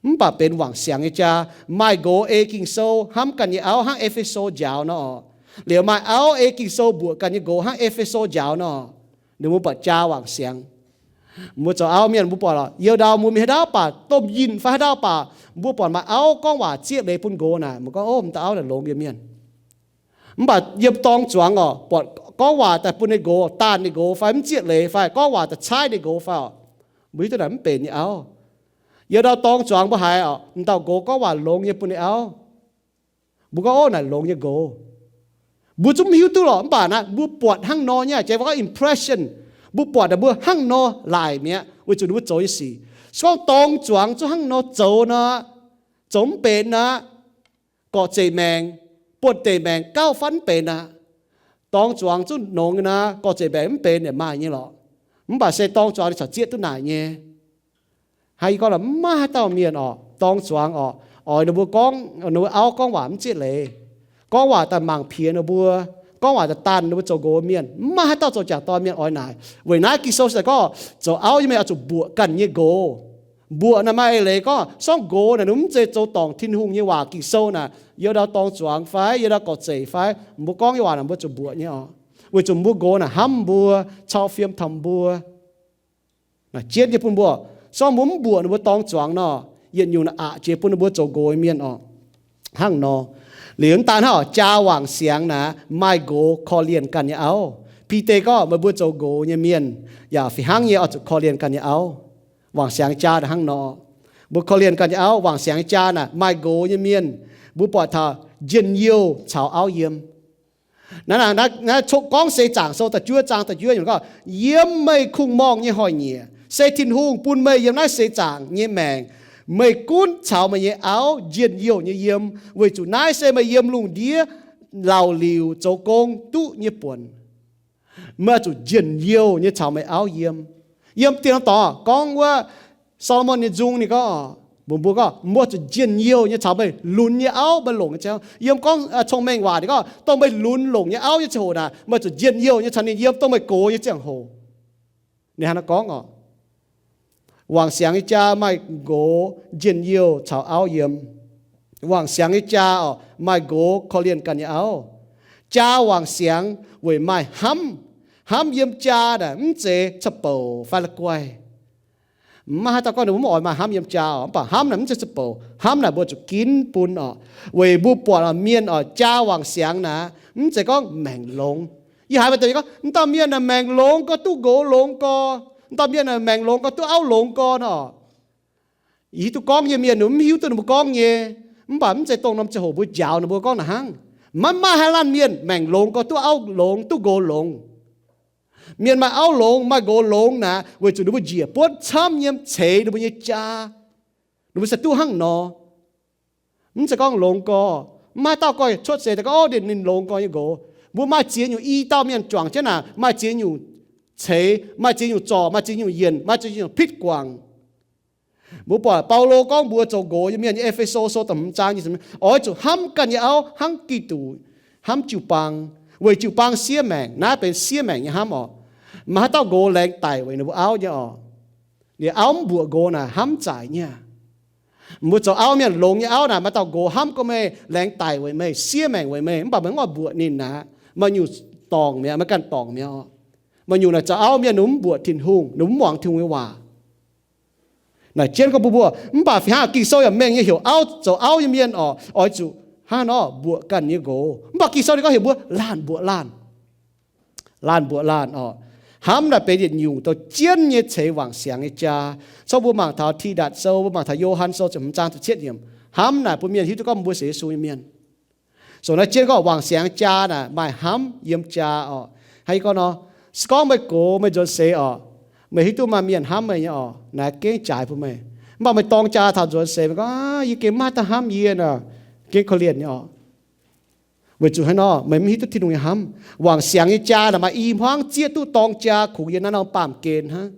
mv baac benx wangc siangx nyei jaa. Maaih nqox ei Ging-Sou hnamv ganh nyei auv hnangv E^fe^so njaaux nor orqc. Liuz maaih auv ei Ging-Sou mbuoqc ganh nyei nqox hnangv E^fe^so njaaux nor, ninh mbuo buatc jaa wangc siangx. Mbuo zoux auv mienh mbuo buatc lorqc, youz ndau mbuo mingh haaix ndau baac, domh yinh fai haaix ndau baac, mbuo buatc maaih auv gorngv waac zieqv leiz bun nqox naaic, mbuo gorngv, ov, m'daaih auv naaic longx nyei mienh. Mv baac yiem dorng zuangx orqc, buatc gorngv waac daaih bun ninh nqox, daanh ninh nqox fai mv zieqv leiz fai gorngv waac daaih caaiv ninh nqox fai orqc, mbuo hiuv duqv naaic mv benx nyei auv. Yietc dauh dorng zuangx mbuo haiz oc, m'dauh nqox gorngv waac longx nyei bun ninh auv. Mbuo gorngv, ov, naaic longx nyei nqox. Mbuo zungv mv hiuv duqv lorqc, mv baac naaic mbuo buatc hnangv nor nyei, jiex mbuo gorngv impression. Mbuo buatc naaic mbuo hnangv nor laaic mi'aqv, weic zuqc ninh mbuo zoux nyei sic. Se gorngv dorng zuangx zungv hnangv nor zoux nor, zoux mv benx aqv, gorqv-zeic maengc, buonv-deic maengc gauh fatv mv benx aqv. Dorng zuangx zungv nongx nyei naaic, gorqv-zeic maengc mv benx yaac maaih nyei lorqc. Mv baac se dorng zuangx ninh corc zieqv duqv naaic nyei. Hnangv yie gorngv lorqc, mv maaih haaix dauh mienh oc, dorng zuangx oc, oix ninh mbuo gorngv, ninh mbuo auv gorngv waac mv zieqv leiz, gorngv waac daaih mangc piex ninh mbuo, gorngv waac daaih daanh ninh mbuo zoux nqox mienh, mv maaih haaix dauh zoux jangc dorn mienh oix naaic. Weic naaiv Ging-Sou se gorngv zoux auv nyei mienh oix zuqc mbuoqc ganh nyei nqox. Mbuoqc naaic maaih eix leiz gorngv, se gorngv nqox naaic ninh mv zeiz zoux dorngc Tin-Hungh nyei waac Ging-Sou naaic, yietc dauh dorng zuangx fai yietc dauh gorqv-zeic fai, mbuo gorngv nyei waac naaic mbuo zuqc mbuoqc nyei oc. Weic zuqc mbuo nqox naaic hnamv mbuo, cau fiem taux mbuo. Naaic jienv nyei bun mbuo, se gorngv mbuo mv mbuoqc ninh mbuo dorng zuangx nor, yietc nyungc naaic aqc jiex bun ninh mbuo zoux nqox mienh oc. Hnangv nor, liuz mv daan hnangv oc, jaa wangc siangx naaic maaih nqox korv-lienh ganh nyei auv. Bide gorngv meih mbuo zoux nqox nyei mienh yaac fih hnangv nyei oix zuqc korv-lienh ganh nyei auv. Wangc siangx jaa naaic hnangv nor, mbuo korv-lienh ganh nyei auv. Wangc siangx jaa naaic maaih nqox nyei mienh, mbuo buatc taux njien-youh caux auv yiem. Naaiv, naaiv, naaiv, naaiv gorngv Seix Zaangc Sou da'juov zaang da'juov gorngv, yiem meih kungx-morngh nyei hnoi-nyieqc se Tin-Hungh bun meih yiem naaiv seix zaangc nyei maengc. Meih gunv caux meih nyei auv njien-youh nyei yiem, weic zuqc naaiv se meih yiem lungh ndiev lauh liuc zoux gong duqv nyei buonc. Meih oix zuqc njien-youh nyei caux meih auv yiem. Yiem dieh norm dorngx gorngv wuov Saa^lo^morn nyei nzung ninh gorngv, mbuox mbuo gorngv, mbuo zuqc njien-youh nyei caux meih lunx nyei auv meih longc nyei ziangh. Yiem gorngv cong-mengh waac ninh gorngv, dongh meih lunx longc nyei auv nyei ziangh hoc naaic, meih zuqc njien-youh nyei caux ninh yiem dongh meih gox nyei ziangh hoc. Ninh hnangv naaiv gorngv oc. Wangc siangx nyei jaa maaih nqox njien-youh caux auv yiem. Wangc siangx nyei jaa oc, maaih nqox korv-lienh ganh nyei auv. Jaa wangc siangx weic maaih hnamv. Hnamv yiem jaa naaic mv zeiz ca'bouc fai la'guaih. Mv maaih haaix dauh gorngv ninh mbuo mv oix maaih hnamv yiem jaa oc, mv baac hnamv naaic mv zeiz ca'bouc. Hnamv naaic mbuo zuqc ginv bun oc. Weic mbuo buatc oc, mienh oc, jaa wangc siangx naaic mv zeiz gorngv maengc longx. Yie haiz maaih deix gorngv, m'dauh mienh naaic maengc longx gorx duqv nqox longx gorx, m'dauh mienh naaic maengc longx gorx duqv auv longx gorx nor. Yie hiuv duqv gorngv nyei mienh ninh mv hiuv duqv ninh mbuo gorngv nyei, mv baac mv zeiz dongh norm ziangh hoc mbuo njaaux ninh mbuo gorngv naaic hnangv. Maiv maaih haaix laanh mienh maengc longx gorx duqv auv longx, duqv nqox longx. Mienh maaih auv longx, maaih nqox longx naaic weic zuqc ninh mbuo njiec buonv camv nyei ceix ninh mbuo nyei jaa. Ninh mbuo se duqv hnangv nor. Mv zeiz gorngv longx gorx. Mv maaih dauh gorngv cuotv seix daaih gorngv, ov, ninh longx gorx nyei nqox. Mbuo maaih ziex nyungc i dauh mienh juangc jienv naaic, maaih ziex nyungc ceix, maaih ziex nyungc zorc, maaih ziex nyungc yienc, maaih ziex nyungc pitv guangc. Mbuo buatc Baulo gorngv mbuo zoux nqox nyei mienh nyei E^fe^so Sou da'hmz zaang, oix zuqc hnamv ganh nyei auv hnangv Giduc hnamv jiu-baang, weic jiu-baang siev maengc. Naaiv benx siev maengc nyei hnamv oc. Maaih haaix dauh nqox laengz daic weic ninh mbuo auv nyei oc. Ninh auv mv mbuoqc nqox naaic hnamv zaaic nyei. Mbuo zoux auv mienh longx nyei auv naaic, maaih dauh nqox hnamv gorngv meih, laengz daic weic meih, siev maengc weic meih, mv baac meih mv oix mbuoqc ninh aqv. Maaih nyungc dorngc mi'aqv, maiv ganh dorngc mi'aqv oc. Maaih nyungc naaic zoux auv mienh ninh mv mbuoqc Tin-Hungh, ninh mv muangx Tin-Hungh nyei waac. Naaic jienv gorngv bun mbuo, mv baac fih hnangv Ging-Sou yaac mengh nyei heuc auv, zoux auv nyei mienh oc, oix zuqc hnangv nor mbuoqc ganh nyei nqox. Mv baac Ging-Sou ninh gorngv heuc mbuo laanh mbuoqc laanh. Laanh mbuoqc laanh oc. Hnamv naaic benx yietc nyungc douc jienv nyei ceix wangc siangx nyei jaa. Cong mbuo mangc taux Tidatc Sou, mbuo mangc taux Yo^han Sou ziepc hmz zaang ziepc cietv yiemc. Hnamv naaic bun mienh hiuv duqv gorngv mbuo sienx Yesu nyei mienh. Sou naaiv jienv gorngv wangc siangx jaa naaic maaih hnamv yiem jaa oc. Hnangv yie gorngv nor, se gorngv meih gox meih nzuonx seix oc, meih hiuv duqv maaih mienh hnamv meih nyei oc, naaiv gengh jaaix bun meih. Mv baac meih dorng jaa taux nzuonx seix, meih gorngv, aa, yie gengh maiv maaih dauh hnamv yie nor, gengh korv-lienh nyei oc. Weic zuqc haaix nor? Meih mv hiuv duqv Tin-Hungh nyei hnamv. Wangc siangx nyei jaa naaic maaih i hmuangv zieqv duqv dorng jaa kungx yiem naaiv norm baamh gen hnangv.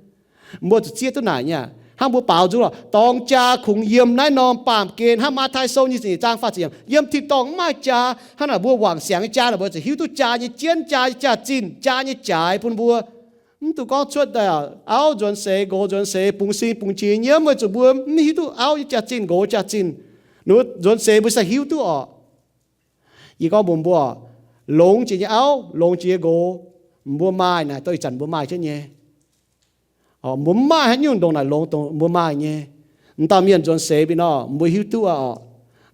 Mbuo zuqc zieqv duqv naaic nyei aqv. Hnangv mbuo baaux nzung lorqc, dorng jaa kungx yiem naaiv norm baamh gen hnangv. Matv^taai Sou nyic ziepc nyeic zaang faah ziepc yiemc, yiem tin-dorngh mv maaih jaa. Hnangv naaic mbuo wangc siangx nyei jaa naaic mbuo zuqc hiuv duqv jaa nyei jienv, jaa nyei jaax-zinh, jaa nyei jaaix bun mbuo. Mv dungx gorngv cuotv daaih auv nzuonx seix, nqox nzuonx seix, bungx sin bungx qiex nyiemv, weic zuqc mbuo mv hiuv duqv auv nyei jaax-zinh, nqox jaax-zinh. Nzuonx seix mbuo sai hiuv duqv oc. Yie gorngv mbuox mbuo, longx jiex nyei auv, longx jiex nyei nqox, mbuo maaih naaic, dongh ih zanc mbuo maaih jienv nyei. Mbuo mv maaih haaix nyungc ndongc naaic longx dongh mbuo maaih nyei. M'dauh mienh nzuonx seix mingh nor, mbuo hiuv duqv aqv oc.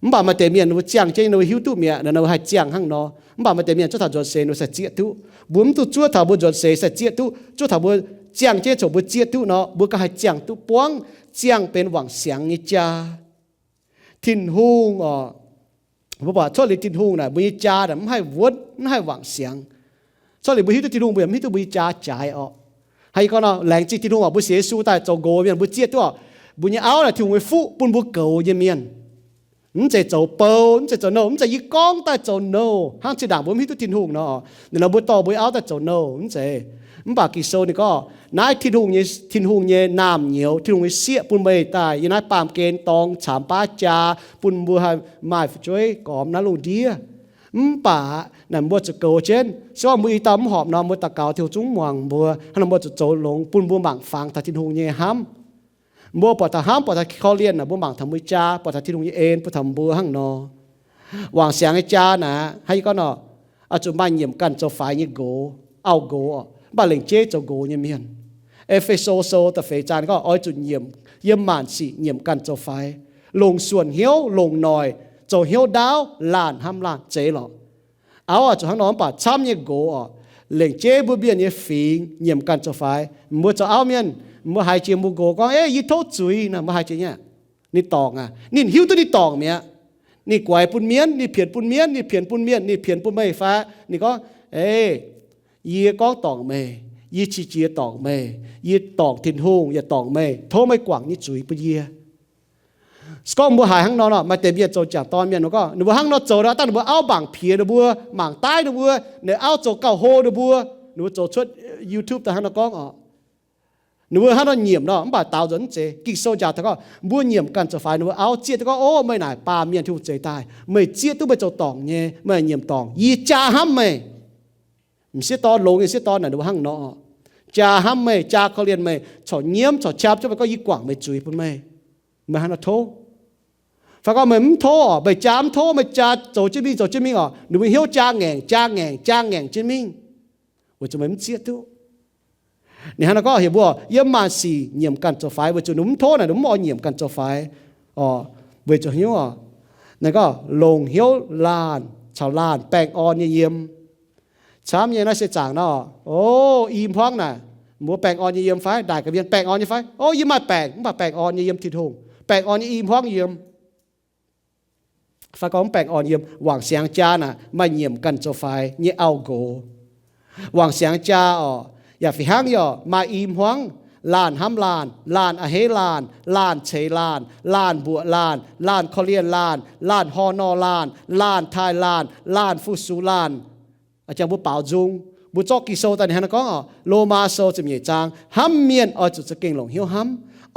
Mv baac maaih deix mienh ninh mbuo ziangh jienv ninh mbuo hiuv duqv mi'aqv, ninh mbuo haih ziangh hnangv nor. Mv baac maaih deix mienh zuov taux nzuonx seix ninh mbuo sai zieqv duqv. Mbuo mv dungx zuov taux mbuo nzuonx seix sai zieqv duqv, zuov taux mbuo ziangh jienv coc mbuo zieqv duqv nor, mbuo ganh haih ziangh duqv buangv, ziangh benx wangc siangx nyei jaa. Tin-Hungh oc, mbuo buatc cuotv liuz Tin-Hungh naaic, mbuo nyei jaa naaic mv haih wuonv, mv haih wangc siangx. Cuotv liuz mbuo hiuv duqv Tin-Hungh, mbuo yaac mv hiuv duqv mbuo nyei jaa jaaix oc. Haaix, yie gorngv nor, laengz zingh Tin-Hungh oc, mbuo sienx Yesu daaih zoux nqox mienh, mbuo zieqv duqv oc, mbuo nyei auv naaic Tin-Hungh nyei fuqv bun mbuo goux nyei mienh. Mv zeiz zoux bou, mv zeiz zoux nouh, mv zeiz yie gorngv daaih zoux nouh hnangv zinh ndaangc mbuo mv hiuv duqv Tin-Hungh nor, ninh nor mbuo dorh mbuo nyei auv daaih zoux nouh, mv zeiz. Mv baac Ging-Sou ninh gorngv, naaiv Tin-Hungh nyei, Tin-Hungh nyei naamh nyouz, Tin-Hungh nyei sieqv bun meih daaih yiem naaiv baamh gen dorngx caamx baav jaa, bun mbuo haih maaih fu'jueiv gormx naaiv lungh ndiev. Mv baac naaic mbuo zuqc goux jienv. Se gorngv mbuo i dauh mv horpc nor, mbuo daux gaux Tin-Hungh zungv muangx mbuo. Hnangv nor mbuo zuqc zoux longx bun mbuo mangc fangx taux Tin-Hungh nyei hnamv. Mbuo buatc taux hnamv, buatc taux korv-lienh naaic, mbuo mangc taux mbuo nyei jaa, buatc taux Tin-Hungh nyei en bun taux mbuo hnangv nor. Wangc siangx nyei jaa naaic, hnangv yie gorngv nor, oix zuqc maaih nyiemc ganh zoux faix nyei nqox, auv nqox, mv baac lengc jeiv zoux nqox nyei mienh. E^fe^so Sou da'feix zaang gorngv, oix zuqc nyiemc, yiem maanc sic nyiemc ganh zoux faix, longc suonc hnyouv, longc noic, zoux hnyouv ndaauv, laanh hnamv laanh, zeiz lorqc. Auv oix zuqc hnangv nor, mv baac camv nyei nqox oc, lengc jeiv mbuo mienh nyei fingx nyiemc ganh zoux faix. Mbuo zoux auv mienh, mbuo haiz jiex mbuo nqox gorngv, Ei, yie tov zuiz, naaic mbuo haiz jiex nyei aqv. Ninh dorngc aqv. Ninh hiuv duqv ninh dorngc mi'aqv. Ninh guaix bun mienv, ninh pienx bun mienv, ninh pienx bun mienh, ninh pienx bun meih fai? Ninh gorngv, Ei, yie gorngv dorngc meih, yie qiex jiez dorngc meih, yie dorngc Tin-Hungh yaac dorngc meih, tov meih guangc nyei zuiz bun yie. Se gorngv mbuo haiz hnangv nor nor, maaih deix mienh zoux jangc dorn mienh nor gorngv, ninh mbuo hnangv nor zoux nor, dangh ninh mbuo auv mangc piex ninh mbuo, mangc daiv ninh mbuo, ninh auv zoux gauh hlo ninh mbuo, ninh mbuo zoux cuotv YouTube daaih hnangv nor gorngv oc. Ninh mbuo hnangv nor nyiemc nor, mv baac daaux nzuonx mv zeiz. Ging-Sou njaaux taux gorngv, mbuo nyiemc ganh zoux faix, ninh mbuo auv zieqv duqv gorngv, Ov, meih naaic baamh mienh Tin-Hungh zeix daaih, meih zieqv duqv meih zoux dorngc nyei, meih nyiemc dorngc, yie jaa hnamv meih. M'sieqv dorn, longx nyei m'sieqv dorn naaic, ninh mbuo hnangv nor, jaa hnamv meih, jaa korv-lienh meih, corc nyiemv corc qam jienv meih gorngv, Yie guangc meih zuiz bun meih. Meih hnangv nor tov. Fai gorngv meih mv tov oc, meih jaa mv tov, meih jaa zoux jienv mingh zoux jienv mingh oc, ninh mbuo hnyouv jaa ngaengc, jaa ngaengc, jaa ngaengc jienv mingh, weic zuqc meih mv zieqv duqv. Ninh hnangv nor gorngv heuc mbuo yiem maanc sic nyiemc ganh zoux faix, weic zuqc ninh mv tov naaic, ninh mv oix nyiemc ganh zoux faix oc, weic zuqc hnyouv oc. Naaiv gorngv longc hnyouv laanh caux laanh baengh orn nyei yiem. Camv nyei naaiv se zaangc nor, o, i hmuangv naaic, mbuo baengh orn nyei yiem fai? Ndaaih ga'mienh baengh orn nyei fai? O, yie maaih baengc, mv baac baengh orn nyei yiem Tin-Hungh, baengh orn nyei i hmuangv yiem. Fai gorngv mv baengh orn yiem, wangc siangx jaa naaic maaih nyiemc ganh zoux faix nyei auv-nqox. Wangc siangx jaa oc, yaac fih hnangv yaac maaih i hmuangv, laanh hnamv laanh, laanh a'hneiv laanh, laanh ceix laanh, laanh mbuoqc laanh, laanh korv-lienh laanh, laanh hor nor laanh, laanh taaih laanh, laanh fu-sux laanh. Jangx mbuo baaux nzung, mbuo zorqv Ging-Sou daaih ninh hnangv nor gorngv oc, Lomaa Sou ziepc nyeic zaang, hnamv mienh oix zuqc za'gengh longc hnyouv hnamv.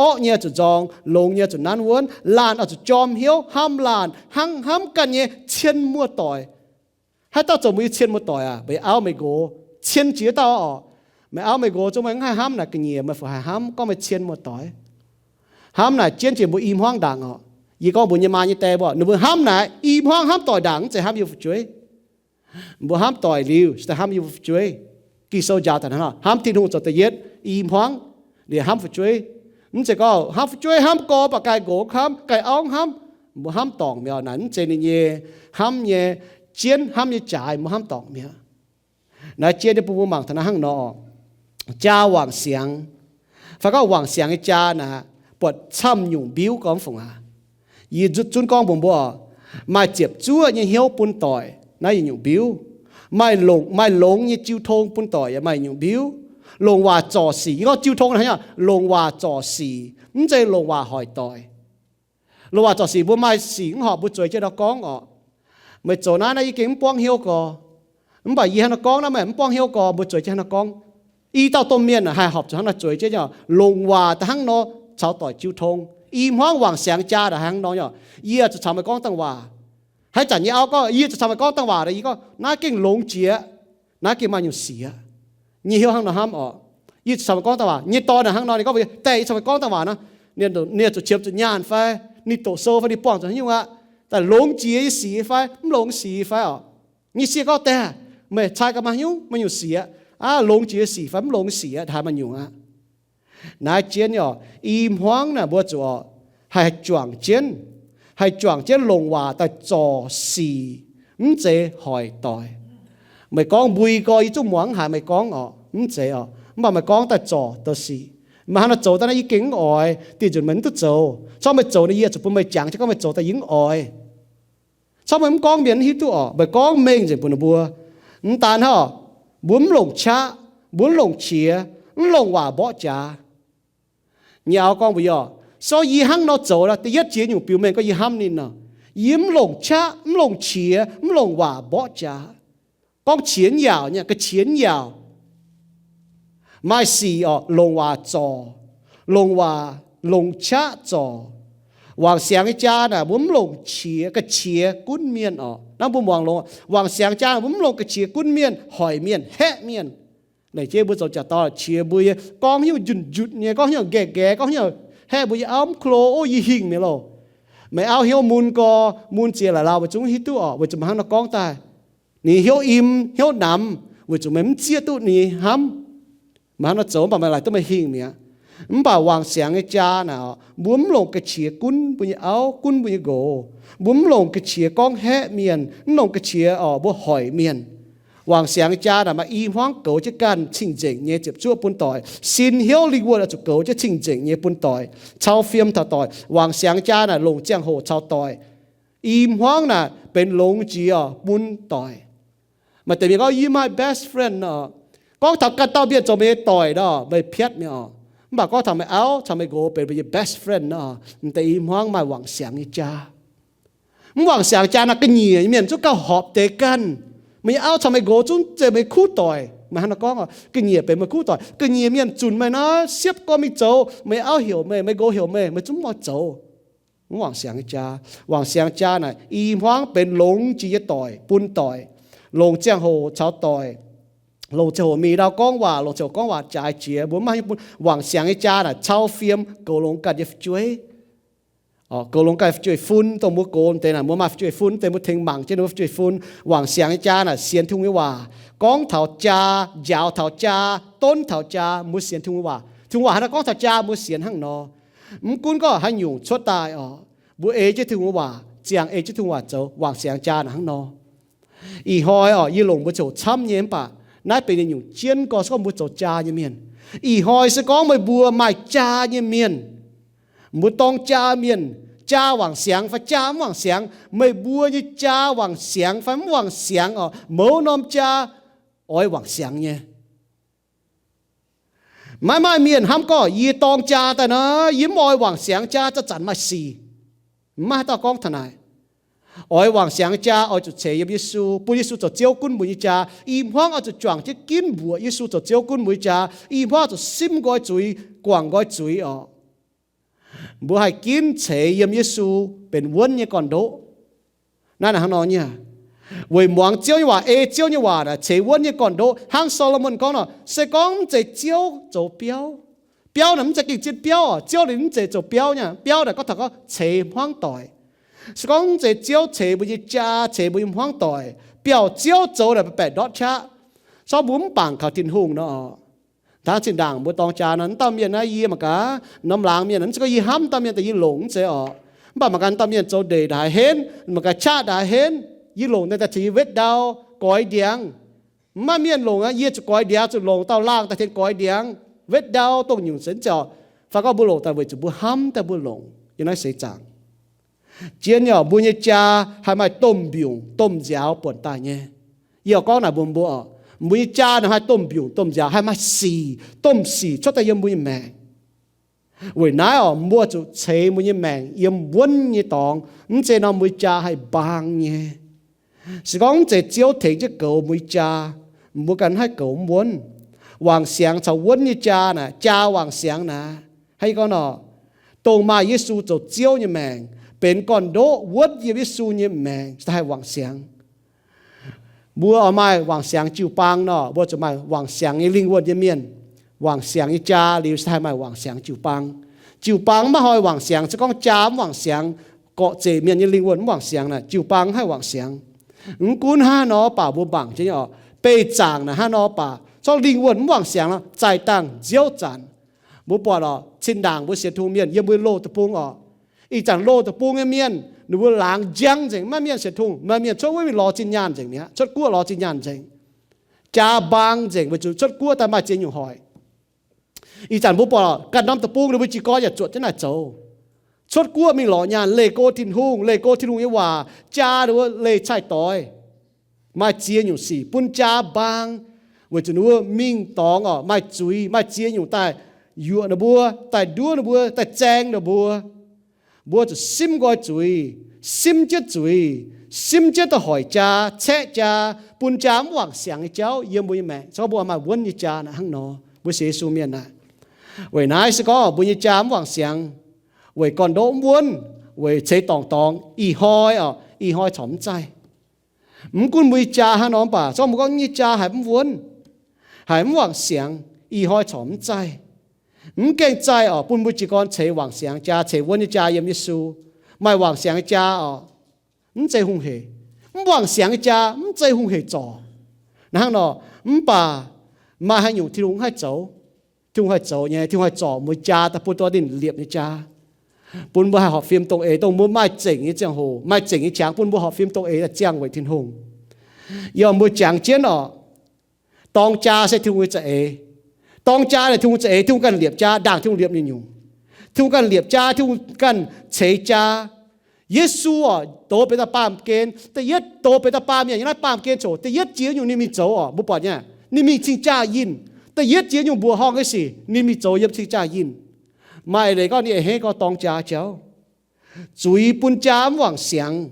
Orqv nyei oix zuqc nzorng, longx nyei oix zuqc nanv wuonv, laanh oix zuqc jorm hnyouv hnamv laanh, hnangv hnamv ganh nyei cien muoz-doic. Haaix dauh zoux mbuo nyei cien muoz-doic aac? Meih auv meih nqox cien jiex dauh oc. Meih auv meih nqox zungv meih mv haih hnamv naaic ga'nyiec, meih fu haih hnamv gorngv meih cien muoz-doic. Hnamv naaic jienv jiex mbuo i hmuangv ndaangc oc. Yie gorngv mbuox nyei maa nyei die mbuo, ninh mbuo hnamv naaic i hmuangv hnamv doic ndaangc, mv zeiz hnamv yie mbuo fu'jueiv. Mbuo hnamv doic liuz, se daaih hnamv yie mbuo fu'jueiv. Ging-Sou njaaux daaih hnangv nor, hnamv Tin-Hungh zoux da'yietv, i hmuangv, liuz hnamv fu'jueiv. Mv zeiz gorngv hnamv fu'jueiv hnamv gorx baac ganh nqox hnamv, ganh auv hnamv, mbuo hnamv dorngc mi'aqv. Naaic mv zeiz ninh nyei hnamv nyei jienv, hnamv nyei jaaix mbuo hnamv dorngc mi'aqv. Naaiv jienv nyei bun mbuo mangc taux naaiv hnangv nor, jaa wangc siangx, fai gorngv wangc siangx nyei jaa naaic, buatc camv nyungc mbiuv gormx fungc aac. Yie zunv gorngv mbuox mbuo, maaih ziepc zuoqv nyei hnyouv bun doic naaiv yietc nyungc mbiuv. Maaih longx, maaih longx nyei jiu tong bun doic yaac maaih nyungc mbiuv. Longc waac zorc sic, yie gorngv jiu tong hnangv, longc waac zorc sic, mv zeiz longc waac hoic doic. Longc waac zorc sic, mbuo maaih sic mv horpc mbuo zueiz jienv nor gorngv oc. Meih zoux naaiv, naaiv yie gengh mv buangv hnyouv gorx. Mv baac yie hnangv nor gorngv naaiv, meih mv buangv hnyouv gorx, mbuo zueiz jienv hnangv nor gorngv. I dauh domh mienh haih horpc zuqc hnangv nor zueiz jienv nyei, longc waac da'hnangv nor caux doic jiu tong. I hmuangv wangc siangx jaa da'hnangv nor nyei, yie zuqc caux meih gorngv dangh waac. Haaix zanc nyei auv gorngv, yie zuqc caux meih gorngv dangh waac, yie gorngv, naaiv gengh longx jiex, naaiv gengh maaih nyungc sic aqv. Nyei hnyouv hnangv nor hnamv oc. Yie zuqc caux meih gorngv dangh waac. Nyei dorn hnangv nor, ninh gorngv, diex, yie caux meih gorngv dangh waac nor, ninh zuqc ciemx zuqc nyaanh fai, ninh doqc sou fai, ninh buangh zuqc haaix nyungc aqv. Daaih longx jiex nyei sic fai mv longx sic fai oc. Nyei sieqv gorngv, diex, meih cai gaax maaih haaix nyungc, maaih nyungc sic aqv. Aav, longx jiex nyei sic fai mv longx sic aqv, haaix maaih nyungc aqv. Naaiv jienv nyei oc, i hmuangv naaic mbuo zuqc oix haih juangc jienv, haih juangc jienv longc waac daaih zorc sic, mv zeiz hoic doic. Meih gorngv mbui gorx, yie zungv muangx haic meih gorngv oc, mv zeiz oc. Mv baac meih gorngv daaih zorc douc sic. Meih hnangv nor zoux daaih naaiv yie gengh mv oix, dieh nzunc meih mv duqv zoux. Corc meih zoux naaiv yie zuqc bun meih jangx, corc meih zoux daaih yie mv oix. Corc meih mv gorngv mienh hiuv duqv oc. Meih gorngv mengh nzengc bun ninh mbuo. Mv daan hnangv, mbuo mv longc qaqv, mbuo mv longc qiex, mv longc waac mborqv jaax. Nyei auv gorngv mbuox yie oc, so yie hnangv nor zoux, da'yietv jiex nyungc biux mengh gorngv yie hnamv ninh nor. Yie mv longc qaqv, mv longc qiex, mv longc waac mborqv jaax. Gorngv qiex yaauc nyei, ga'qiex yaauc. Maaih sic oc, longc waac zorc, longc waac, longc qaqv zorc. Wangc siangx nyei jaa naaic, mbuo mv longc qiex, ga'qiex gunv mienh oc. Hnangv mbuo muangx longx, wangc siangx jaa naaic, mbuo mv longc ga'qiex gunv mienh, hoic mienh, haeqv mienh. Laengz jeiv mbuo zoux jaax dauh qiex mbuo nyei, gorngv hnyouv njunc njunc nyei, gorngv hnyouv gaeqv gaeqv, gorngv hnyouv haeqv mbuo nyei auv, mv klo, o, yie hingh mi'aqv loh. Meih auv hnyouv mun gau, mun ziex la'laauh, weic zuqc mv hiuv duqv oc, weic zuqc meih hnangv nor gorngv daaih. Ninh hnyouv im, hnyouv namx, weic zuqc meih mv zieqv duqv ninh nyei hnamv. Meih hnangv nor zoux mv baac meih laaic duqv meih hingh mi'aqv. Mv baac wangc siangx nyei jaa naaic, mbuo mv longc ga'qiex gunv mbuo nyei auv, gunv mbuo nyei nqox. Mbuo mv longc ga'qiex gorngv haeqv mienh, mv longc ga'qiex oc, mbuo hoic mienh. Wangc siangx nyei jaa naaic maaih i hmuangv goux jienv ganh cing-nzengc nyei ziepc zuoqv bun doic. Sin, hnyouv, lingh wuonh oix zuqc goux jienv cing-nzengc nyei bun doic, cau fiem taux doic. Wangc siangx nyei jaa naaic longc ziangh hoc caux doic. I hmuangv naaic benx longx jiex oc bun doic. Maaih deix mienh gorngv, yie maaih best friend oc. Gorngv taux ganh dauh mienh zoux meih nyei doic nor, meih piatv mi'aqv oc. Mv baac gorngv taux meih auv caux meih nqox benx meih nyei best friend nor, m'deix i hmuangv maaih wangc siangx nyei jaa. Mv wangc siangx jaa naaic ga'nyiec nyei mienh zungv gauh horpc deix ganh. Meih nyei auv caux meih nqox zungv zeiz meih kuv doic. Meih hnangv nor gorngv oc, ga'nyiec benx meih kuv doic. Ga'nyiec mienh zunc meih nor, siepv gorn mingh zoux, meih auv heuc meih, meih nqox heuc meih, meih zungv mv oix zoux. Mv wangc siangx nyei jaa. Wangc siangx jaa naaic i hmuangv benx longx jiex nyei doic bun doic, longc ziangh hoc caux doic, longc ziangh hoc mingh ndau gorngv waac, longc ziangh hoc gorngv waac jaaix jiex. Mbuo mv maaih bun wangc siangx nyei jaa naaic cau fiem goux longx ganh nyei fu'jueiv. Goux longx ganh fu'jueiv-fun, dongh mbuo gox deix naaic mbuo maaih fu'jueiv-fun, deix mbuo tengx mangc jienv ninh mbuo fu'jueiv-fun. Wangc siangx nyei jaa naaic sienx Tin-Hungh nyei waac, gorngv taux jaa, njaaux taux jaa, donv taux jaa, mbuo sienx Tin-Hungh nyei waac. Tin-Hungh waac hnangv naaiv gorngv taux jaa mbuo sienx hnangv nor. Mv gunv gorngv haaix nyungc cuotv daaih oc, mbuo ei jienv Tin-Hungh nyei waac, ziangh ei jienv Tin-Hungh waac zoux, wangc siangx jaa naaic hnangv nor. Ih hnoi oc, yie longc mbuo ziouc camv nyei mv baac naaiv benx yietc nyungc jienv gorx se gorngv mbuo zoux jaa nyei mienh. Ih hnoi se gorngv meih mbuo maaih jaa nyei mienh, mbuo dorng jaa mienh, jaa wangc siangx fai jaa mv wangc siangx, meih mbuo nyei jaa wangc siangx fai mv wangc siangx oc, mouz norm jaa oix wangc siangx nyei. Maiv maaih mienh hnamv gorngv yie dorng jaa daaih nor, yie mv oix wangc siangx jaa, zanc-zanc maaih sic. Mv maaih haaix dauh gorngv taux naaic. Oix wangc siangx jaa oix zuqc ceix yiem Yesu, bun Yesu zoux Ziouv gunv mbuo nyei jaa. I hmuangv oix zuqc juangc jienv ginv mbuoqc Yesu zoux Ziouv gunv mbuo nyei jaa. I hmuangv oix zuqc simv nqoi zuiz, guangc nqoi zuiz oc. Mbuo haih ginv ceix yiem Yesu benx wuonv nyei gorn-ndoqv. Naaiv hnangv nor nyei. Weic muangx Ziouv nyei waac, ei Ziouv nyei waac naaic ceix wuonv nyei gorn-ndoqv. Hnangv Saa^lo^morn gorngv nor, se gorngv mv zeiz Ziouv zoux biauv, biauv naaic mv zeiz gengh zien biauv oc. Ziouv ninh mv zeiz zoux biauv nyei. Biauv naaic gorngv taux gorngv ceix hmuangv doic. Se gorngv mv zeiz Ziouv ceix mbuo nyei jaa, ceix mbuo nyei hmuangv doic, biauv Ziouv zoux naaic baeqc ndortv qaqv. Sorng mbuo mv bangc kaux Tin-Hungh nor. Hnangv zinh ndaangc mbuo dorng jaa nor, wuov dauh mienh naaiv yie mangc gaax, norm laangz mienh mv zeiz gorngv yie hnamv wuov dauh mienh daaih yie longc, mv zeiz oc. Mv baac mangc gaax wuov dauh mienh zoux ndeic ndaaih henv, mangc gaax qaqv ndaaih henv, yie longc naaiv daaih caux yie wetv ndau, goix ndiangx. Mv maaih mienh longc aqv, yie zuqc goix ndiangx, zuqc longc dauh laangh daaih tengx goix ndiangx, wetv ndau, dongh nyungc se mv zeiz oc. Fai gorngv mbuo longc daaih weic zuqc mbuo hnamv daaih mbuo longc. Yiem naaiv seix zaangc zien nyei oc, mbuo nyei jaa haih maaih domh mbiungc domh nziaaux buonc daaih nyei. Yie oix gorngv naaic mbuox mbuo oc, mbuo nyei jaa naaic haih domh mbiungc domh nziaaux, haih maaih sic, domh sic cuotv daaih yiem mbuo nyei maengc. Weic naaiv oc, mbuo zuqc ceix mbuo nyei maengc yiem wuonv nyei dorngx, mv zeiz nor mbuo nyei jaa haih mbaang nyei. Se gorngv mv zeiz Ziouv tengx jienv goux mbuo nyei jaa, mbuo ganh haih goux mv wuonv. Wangc siangx caux wuonv nyei jaa naaic, jaa wangc siangx naaic, hnangv yie gorngv nor, dongh maaih Yesu zoux Ziouv nyei maengc, benx gorn-ndoqv wuonv yiem Yesu nyei maengc, se haih wangc siangx. Mbuo oix maaih wangc siangx jiu-baang nor, mbuo zuqc maaih wangc siangx nyei lingh wuonh nyei mienh. Wangc siangx nyei jaa liuz se haih maaih wangc siangx jiu-baang. Jiu-baang maiv hnoi wangc siangx, se gorngv jaa mv wangc siangx, gorqv-zeqc mienh nyei lingh wuonh mv wangc siangx naaic, jiu-baang mv haih wangc siangx. Mv gunv hnangv nor baac mbuo mangc jienv nyei oc, beih zaangc naaic hnangv nor baac, corc lingh wuonh mv wangc siangx nor, zaih dangh nziouv zanc. Mbuo buatc oc, zinh ndaangc mbuo sienx Tin-Hungh mienh yiem mbuo loz deic-bung oc, ih zanc loz deic-bung nyei mienh ninh mbuo laangz njang nzengc, maiv mienh sienx Tin-Hungh, maaih mienh cuotv wuov mingh lorz zinh nyaanh nzengc mi'aqv, cuotv guoqv lorz zinh nyaanh nzengc. Jaa mbaang nzengc weic zuqc cuotv guoqv daaih maaih ziex nyungc hoic. Ih zanc mbuo buatc ganh norm deic-bung ninh mbuo jiez gorn yaac zuotc jienv naaic zoux. Cuotv guoqv mingh lorz nyaanh, leih go Tin-Hungh, leih go Tin-Hungh nyei waac, jaa ninh mbuo leih cai-doix, maaih ziex nyungc sic bun jaa mbaang, weic zuqc ninh mbuo mingh dorngx orqc, maaih zuiz, maaih ziex nyungc daaih yuoqc ninh mbuo, daaih nduov ninh mbuo, daaih zaeng ninh mbuo. Mbuo zuqc simv nqoi zuiz, simv jienv zuiz, simv jienv daaih hoic jaa, caeqv jaa, bun jaa mv wangc siangx nyei jauv yiem mbuo nyei maengc. Se gorngv mbuo maaih wuonv nyei jaa naaic hnangv nor, mbuo sienx Yesu mienh naaic. Weic naaiv se gorngv mbuo nyei jaa mv wangc siangx, weic gorn-ndoqv mv wuonv, weic ceix dorngc dorngx, ih hnoi orqc, ih hnoi corc mv zaih. Mv gunv mbuo nyei jaa hnangv nor mv baac, se gorngv mbuo gorngv nyei jaa haiz mv wuonv, haiz mv wangc siangx, ih hnoi corc mv zaih. Mv gaengh zaih orqc, bun mbuo jiez gorn ceix wangc siangx jaa, ceix wuonv nyei jaa yiem Yesu. Maaih wangc siangx nyei jaa orqc, mv zeiz hungh hec. Mv wangc siangx nyei jaa mv zeiz hungh hec zorc. Naaiv hnangv nor, mv baac maaih haaix nyungc Tin-Hungh haih zoux? Tin-Hungh haih zoux nyei, Tin-Hungh haih zorc mbuo jaa daaih bun dorh ninh liepc nyei jaa, bun mbuo haih horpc fim dongh eix, dongh mbuo maaih zengc nyei ziangh hoc, maaih zengc nyei qangx, bun mbuo horpc fim dongh eix daaih ziangh weic Tin-Hungh. Yie mbuo jangx jienv orqc, dorng jaa se Tin-Hungh nyei za'eix. Dorng jaa naaic Tin-Hungh za'eix, Tin-Hungh ganh liepc jaa, ndaangc Tin-Hungh liepc nyungc-nyungc. Tin-Hungh ganh liepc jaa, Tin-Hungh ganh ceix jaa. Yesu orqc, doz benx daaih baamh gen. Da'yietv doz benx daaih baamh mienh yiem naaiv baamh gen coc. Da'yietv jiex nyungc ninh mingh zoux orqc, mbuo buatc nyei, ninh mingh cing-jaa yinh. Da'yietv jiex nyungc mbuoqc horngh nyei sic ninh mingh zoux yiem cing-jaa yinh. Maaih leiz gorngv ninh a'hneiv gorngv dorng jaa jauv. Zuiz bun jaa mv wangc siangx.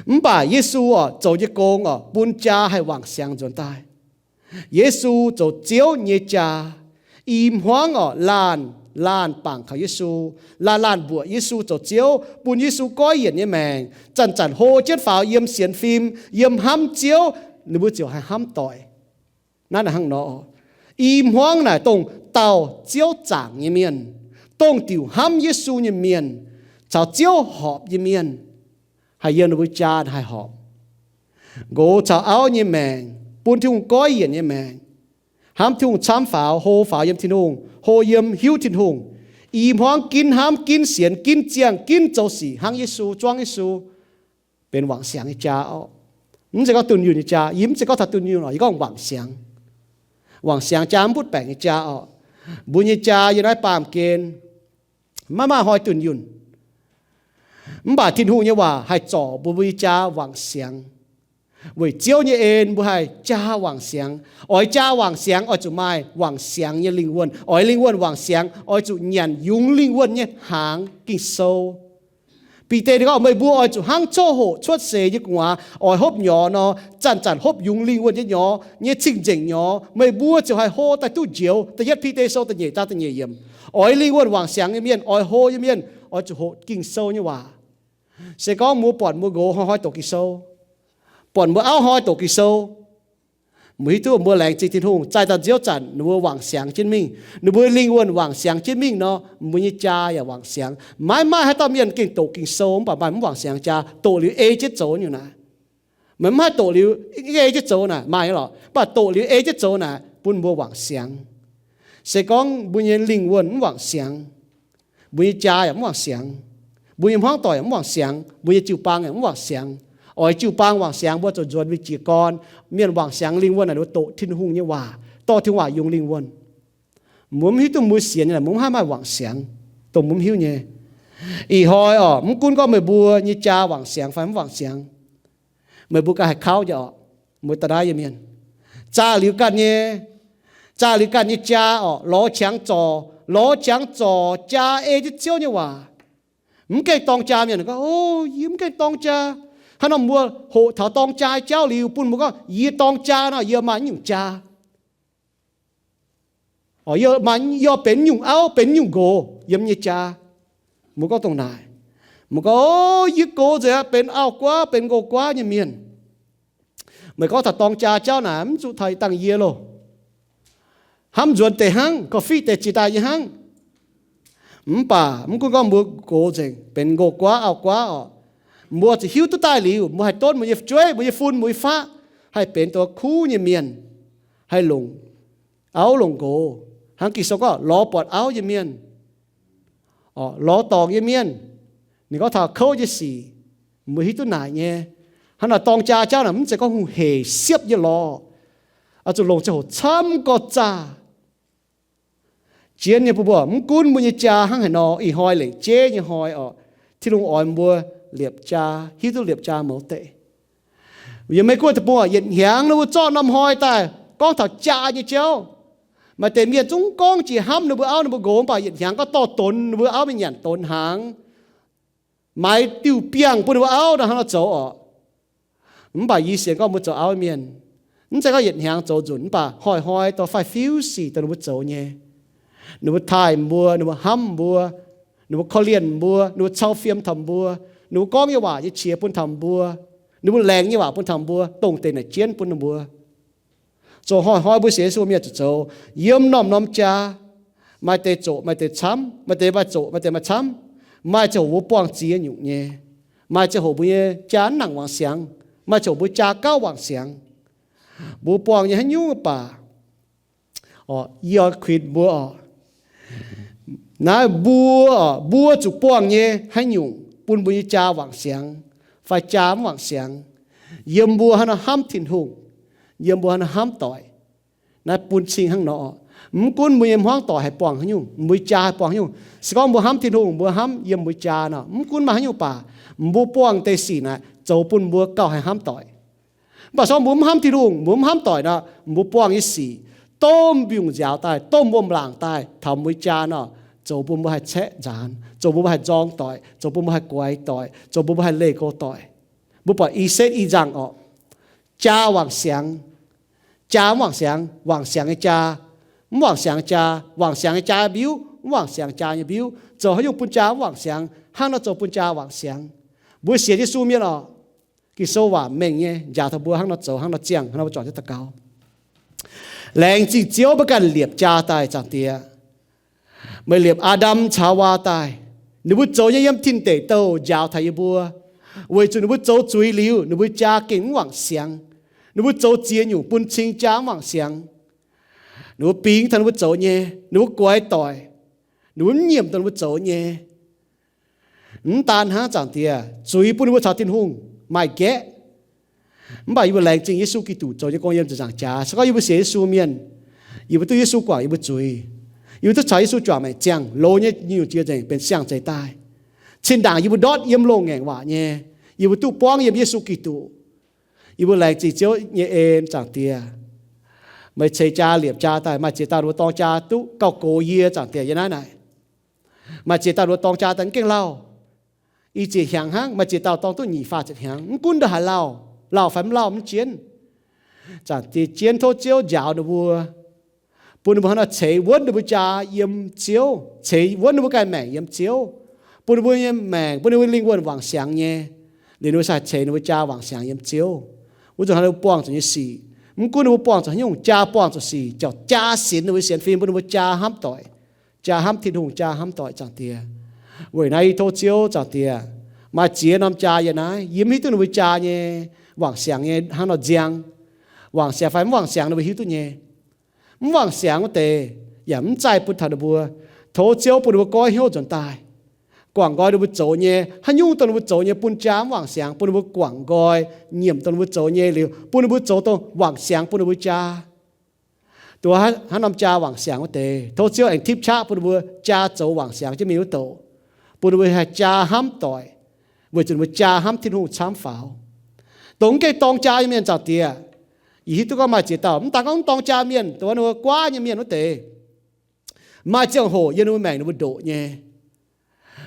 Mv baac Yesu orqc, zoux nyei gong orqc, bun jaa haih wangc siangx nzuonx daaih. Yesu zoux Ziouv nyei jaa. I hmuangv orqc, laanh laanh bangc kaux Yesu, laanh laanh mbuoqc Yesu zoux Ziouv, bun Yesu goiv yienc nyei maengc, zanc-zanc hlo jienv faaux yiem sienx fim, yiem hnamv Ziouv, ninh mbuo ziouc haih hnamv doic. Naaiv hnangv nor, i hmuangv naaic dongh dauh Ziouv zaangc nyei mienh, dongh diuc hnamv Yesu nyei mienh, caux Ziouv horpc nyei mienh, haih yiem ninh mbuo jaa haih horpc. Nqox caux auv nyei maengc, bun Tin-Hungh goiv yienc nyei maengc, hnamv Tin-Hungh camv faaux, hlo faaux yiem Tin-Hungh, hlo yiem hiuv Tin-Hungh. I hmuangv ginv hnamv, ginv sienx, ginv ziangh, ginv zoux sic hnangv Yesu, zuangv Yesu, benx wangc siangx nyei jaa orqc. Mv zeiz gorngv dunh yunh nyei jaa. Yie mv zeiz gorngv taux dunh yunh orqc, yie gorngv wangc siangx. Wangc siangx jaa mv butv baengc nyei jaa orqc. Mbuo nyei jaa yiem naaiv baamh gen maiv maaih hnoi dunh yunh. Mv baac Tin-Hungh nyei waac haih zorc mbuo, mbuo nyei jaa wangc siangx. Weic Ziouv nyei en mbuo haih jaa wangc siangx. Oix jaa wangc siangx oix zuqc maaih wangc siangx nyei lingh wuonh. Oix lingh wuonh wangc siangx oix zuqc nyanc yungz lingh wuonh nyei hnaangx, Ging-Sou. Bide ninh gorngv, meih mbuo oix zuqc hnangv coqv hoqc cuotv seix nyei gu'nguaaz oix hopv nyorx nor, zanc-zanc hopv yungz lingh wuonh nyei nyorx, nyei cing-nzengc nyorx, meih mbuo ziouc haih hlo daaih duqv njoux. Da'yietv Bide Sou da'nyeic zaang da'nyeic yiemc. Oix lingh wuonh wangc siangx nyei mienh, oix hlo nyei mienh, oix zuqc hoqc Ging-Sou nyei waac. Se gorngv mbuo buatc mbuo nqox hnoi-hnoi doqc Ging-Sou, buatc mbuo auv hnoi doqc Ging-Sou, mbuo hiuv duqv mbuo laengz zingh Tin-Hungh, zaih daaih nziouv zanc ninh mbuo wangc siangx jienv mingh, ninh mbuo lingh wuonh wangc siangx jienv mingh nor, mbuo nyei jaa yaac wangc siangx. Maiv maaih haaix dauh mienh gengh doqc Ging-Sou mv baac maaih mv wangc siangx jaa, doqc liuz ei jienv zoux nyungc naaic. Meih mv haih doqc liuz ei jienv zoux naaic, maaih nyei lorqc, mv baac doqc liuz ei jienv zoux naaic bun mbuo wangc siangx. Se gorngv mbuo nyei lingh wuonh mv wangc siangx, mbuo nyei jaa yaac mv wangc siangx, mbuo nyei hmuangv doic yaac mv wangc siangx, mbuo nyei jiu-baang yaac mv wangc siangx. Oix jiu-baang wangc siangx, mbuo zuqc nzuonx mingh jiez gorn. Mienh wangc siangx lingh wuonh naaic, ninh mbuo doqc Tin-Hungh nyei waac, dorh Tin-Hungh waac yungz lingh wuonh. Mbuo mv hiuv duqv mbuo sienx nyei naaic, mbuo mv haih maaih wangc siangx dongh mbuo mv hiuv nyei. Ih hnoi orqc, mv gunv gorngv meih mbuo nyei jaa wangc siangx fai mv wangc siangx, meih mbuo ganh haih kauv nyei orqc. Mbuo da'naaiv nyei mienh, zaah liuz ganh nyei, zaah liuz ganh nyei jaa orqc, lorz qangx zorc, lorz qangx zorc jaa ei jienv Ziouv nyei waac. Mv gaengh dorng jaa. Mienh gorngv, o, yie mv gaengh dorng jaa. Hnangv nor mbuo hoqc taux dorng jaa jauv liuz, bun mbuo gorngv yie dorng jaa nor, yie maaih nyungc jaa. Yie maaih, yie benx nyungc auv, benx nyungc nqox yiem nyei jaa. Mbuo gorngv dongh naaic. Mbuo gorngv, o, yie gox nzengc aqv, benx auv-guaav, benx nqox-guaav nyei mienh. Meih gorngv taux dorng jaa jauv naaic, mv zuqc taux dangh yie loh. Hnamv nzuonx deix hnangv, korv-fiqv deix jiex daaih nyei hnangv. Mv baac mv gunv gorngv mbuo gox nzengc, benx nqox-guaav, auv-guaav orqc, mbuo zuqc hiuv duqv daaih liuz, mbuo haih donv mbuo nyei fu'jueiv, mbuo nyei fun, mbuo nyei faqv, haih benx duqv kuv nyei mienh, haih longc auv longc nqox. Hnangv Ging-Sou gorngv, lorz buatc auv nyei mienh, lorz dorngc nyei mienh, ninh gorngv taux kouv nyei sic, mbuo hiuv duqv naaic nyei. Hnangv naaic dorng jaa jauv naaic mv zeiz gorngv hungh heic siepv nyei lorz. Oix zuqc longc ziangh hoc camv gorx zaah. jienv nyei bun mbuo. Mv gunv mbuo nyei jaa hnangv haaix nor, ih hnoi lengc jeiv nyei hnoi oc, Tin-Hungh oix mbuo liepc jaa, hiuv duqv liepc jaa mouz deic. Yiem Meiv Guoqv deic-bung oc, yietc hnyangx ninh mbuo zorqv norm hnoi daaih gorngv taux jaa nyei jauv. Maaih deix mienh zungv gorngv jiex hnamv ninh mbuo auv ninh mbuo nqox, mv baac yietc hnyangx gorngv dorh donx ninh mbuo auv mingh nyanc donx hnaangx, maaiz diuh biangh bun ninh mbuo auv nor hnangv nor zoux oc. Mv baac yie sienx gorngv mbuo zoux auv mienh, mv zeiz gorngv yietc hnyangx zoux nzunc, mv baac hnoi-hnoi dorh faix-fiuv sic dongh ninh mbuo zoux nyei. Ninh mbuo taaih mbuo, ninh mbuo hnamv mbuo, ninh mbuo korv-lienh mbuo, ninh mbuo cau fiem taux mbuo, ninh mbuo gorngv nyei waac nyei qiex bun taux mbuo, ninh mbuo laengz nyei waac bun taux mbuo, dongh deix naaic jienv bun ninh mbuo. Zoux hnoi-hnoi mbuo sienx Yesu mienh zuqc zoux yiem norm-norm jaa. Maaih deix zoqc maaih deix camv, maaih deix maaih zoqc maaih deix maaih camv. Maaih ziangh hoc mbuo buangh ziex nyungc nyei. Maaih ziangh hoc mbuo nyei jaa mv nangc wangc siangx. Maaih ziangh hoc mbuo jaa gauh wangc siangx. Mbuo buangh nyei haaix nyungc baac, oc, yie oix kuinx mbuo oc, naaiv mbuo, oc, mbuo zuqc buangh nyei haaix nyungc bun mbuo nyei jaa wangc siangx fai jaa mv wangc siangx, yiem mbuo haaix nor hnamv Tin-Hungh, yiem mbuo haaix nor hnamv doic, naaiv bun cing hnangv nor. Mv gunv mbuo nyei hmuangv doic haih buangh haaix nyungc, mbuo jaa haih buangh haaix nyungc, se gorngv mbuo hnamv Tin-Hungh, mbuo hnamv yiem mbuo jaa nor, mv gunv maaih haaix nyungc baac, mbuo buangh deix sic naaic zoux bun mbuo gauh haih hnamv doic. Mv baac se gorngv mbuo mv hnamv Tin-Hungh, mbuo mv hnamv doic nor, mbuo buangh nyei sic, domh mbiungc nziaaux daaih, domh wuom-laangc daaih taux mbuo jaa nor, zoux bun mbuo haih caeqv nzaanx, zoux bun mbuo haih nzorng doic, zoux bun mbuo haih guaix doic, zoux bun mbuo haih leih go doic. Mbuo buatc i setv i nzangc oc, jaa wangc siangx, jaa mv wangc siangx, wangc siangx nyei jaa, mv wangc siangx jaa, wangc siangx nyei jaa mbiuv, mv wangc siangx jaa nyei mbiuv, zoux haaix nyungc bun jaa mv wangc siangx, hnangv nor zoux bun jaa wangc siangx. Mbuo sienx Yesu mienh oc, Ging-Sou waac mengh nyei njaaux taux mbuo hnangv nor zoux, hnangv nor ziangh, hnangv nor mbuo juangc jienv daux gaux. Laengz zingh Ziouv mbuo ganh liepc jaa daaih, Zaangc Diex. Meih liepc Aa^ndam caux Haawaa daaih, ninh mbuo zoux nyei yiem tin deic douh njaaux taux yie mbuo, weic zuqc ninh mbuo zoux zuiz liuz, ninh mbuo jaa gengh mv wangc siangx. Ninh mbuo zoux ziex nyungc bun cing jaa mv wangc siangx. Ninh mbuo bingx taux ninh mbuo zoux nyei, ninh mbuo guaix doic, ninh mbuo mv nyiemc dongh ninh mbuo zoux nyei. Mv daan hnangv, Zaangc Diex, zuiz bun ninh mbuo caux Tin-Hungh maaih nqaeqv. Mv baac yie mbuo laengz zingh Yesu Giduc zoux nyei gong yiem ziepc nzaangc jaax. Se gorngv yie mbuo sienx Yesu mienh, yie mbuo duqv Yesu guangc yie mbuo zuiz. Yie mbuo duqv caux Yesu juangc maengc ziangh, loz nyei nyungc jiex nzengc benx siang-zeix daaih. Cin-ndaangc yie mbuo ndortv yiem loz-ngaengc waac nyei, yie mbuo duqv buangv yiem Yesu Giduc. Yie mbuo laengz zingh Ziouv nyei en, Zaangc Diex. Meih ceix jaa liepc jaa daaih, maaih ziex dauh ninh mbuo dorng jaa duqv gauh gox yie, Zaangc Diex, yie naaiv naaic. Maaih ziex dauh ninh mbuo dorng jaa daaih mv gengh lauh. Ih ziepc hnyangx hnangv, maaih ziex dauh dorng duqv nyic faah ziepc hnyangx, mv gunv ndongc haaix lauh, lauh fai mv lauh mv jienv. Zaangc Diex, jienv tov Ziouv njaaux ninh mbuo, bun ninh mbuo hnangv nor ceix wuonv ninh mbuo jaa yiem Ziouv, ceix wuonv ninh mbuo ganh maengc yiem Ziouv, bun ninh mbuo nyei maengc, bun ninh mbuo lingh wuonh wangc siangx nyei, liuz ninh mbuo sai ceix ninh mbuo jaa wangc siangx yiem Ziouv. Wuov zanc hnangv ninh mbuo buangh zuqc nyei sic, mv gunv ninh mbuo buangh zuqc haaix nyungc, jaa buangh zuqc sic, jauc jaa sienx ninh mbuo sienx fim, bun ninh mbuo jaa hnamv doic, jaa hnamv Tin-Hungh, jaa hnamv doic, Zaangc Diex. Weic naaiv yie tov Ziouv, Zaangc Diex, maaih ziex norm jaa yiem naaiv, yie mv hiuv duqv ninh mbuo jaa nyei wangc siangx nyei hnangv nor nziang. Wangc siangx fai mv wangc siangx ninh mbuo hiuv duqv nyei. Mv wangc siangx wuov deix yaac mv zaih bun taux ninh mbuo. Tov Ziouv bun ninh mbuo goiv hnyouv nzuonx daaih, guangc nqoi ninh mbuo zoux nyei, haaix nyungc dongh ninh mbuo zoux nyei bun jaa mv wangc siangx, bun ninh mbuo guangc nqoi, nyiemc dongh ninh mbuo zoux nyei liuz, bun ninh mbuo zoux dongh wangc siangx bun ninh mbuo jaa. Duqv hnangv norm jaa wangc siangx wuov deix, tov Ziouv aengx tipv qaqv bun ninh mbuo jaa zoux wangc siangx jienv mingh wuov douc, bun ninh mbuo haih jaa hnamv doic, weic zuqc ninh mbuo jaa hnamv Tin-Hungh camv faaux. Dongh mv gaengh dorng jaa nyei mienh, Zaangc Diex, yie hiuv duqv gorngv maaih ziex dauh, mv daan gorngv mv dorng jaa mienh, dongh ninh mbuo guaav nyei mienh wuov deix, maaih ziangh hoc yiem ninh mbuo maengc ninh mbuo ndoqc nyei.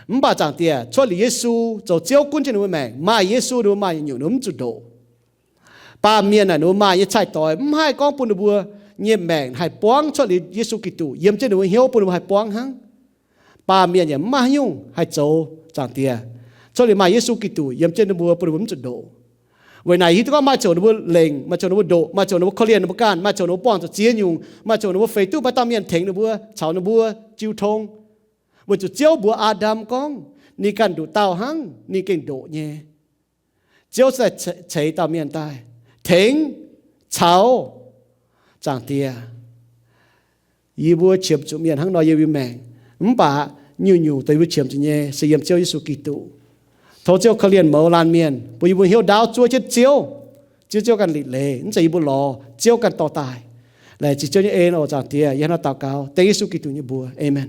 Mv baac Zaangc Diex, cuotv liuz Yesu zoux Ziouv gunv jienv ninh mbuo maengc, maaih Yesu ninh mbuo maaih nyungc-nyungc ninh mbuo mv zuqc ndoqc. Baamh mienh naaic ninh mbuo maaih nyei cai-doix mv haih gorngv bun ninh mbuo nyei maengc haih buangv. Cuotv liuz Yesu Giduc yiem jienv ninh mbuo hnyouv bun ninh mbuo haih buangv hnangv. Baamh mienh yaac mv maaih haaix nyungc haih zoux, Zaangc Diex. Cuotv liuz maaih Yesu Giduc yiem jienv ninh mbuo bun ninh mbuo mv zuqc ndoqc. Weic naaic hiuv duqv gorngv maaih ziouc ninh mbuo lengc, maaih ziouc ninh mbuo ndoqc, maaih ziouc ninh mbuo korv-lienh ninh mbuo ganh, maaih ziouc ninh mbuo buangh zuqc ziex nyungc, maaih ziouc ninh mbuo feix duqv maaih dauh mienh tengx ninh mbuo, caux ninh mbuo jiu tong. Weic zuqc Ziouv mbuox Aa^ndam gorngv ninh ganh nduqc dauh hnangv, ninh gengh ndoqc nyei. Ziouv ceix dauh mienh daaih tengx, caux, Zaangc Diex. Yie mbuo qiemx zuqc mienh hnangv nor yiem yie maengc, mv baac nyungc-nyungc dongh yie mbuo qiemx zuqc nyei se yiem Ziouv Yesu Giduc. Tov Ziouv korv-lienh mouz laanh mienh, bun yie mbuo hnyouv ndaauv zuov jienv Ziouv, Ziouv, Ziouv ganh liqc leiz, mv zeiz yie mbuo lorz, Ziouv ganh dorh daaih. Laengz zingh Ziouv nyei en oc, Zaangc Diex. Yie hnangv naaiv daux gaux dengv Yesu Giduc nyei mbuox. Aamen.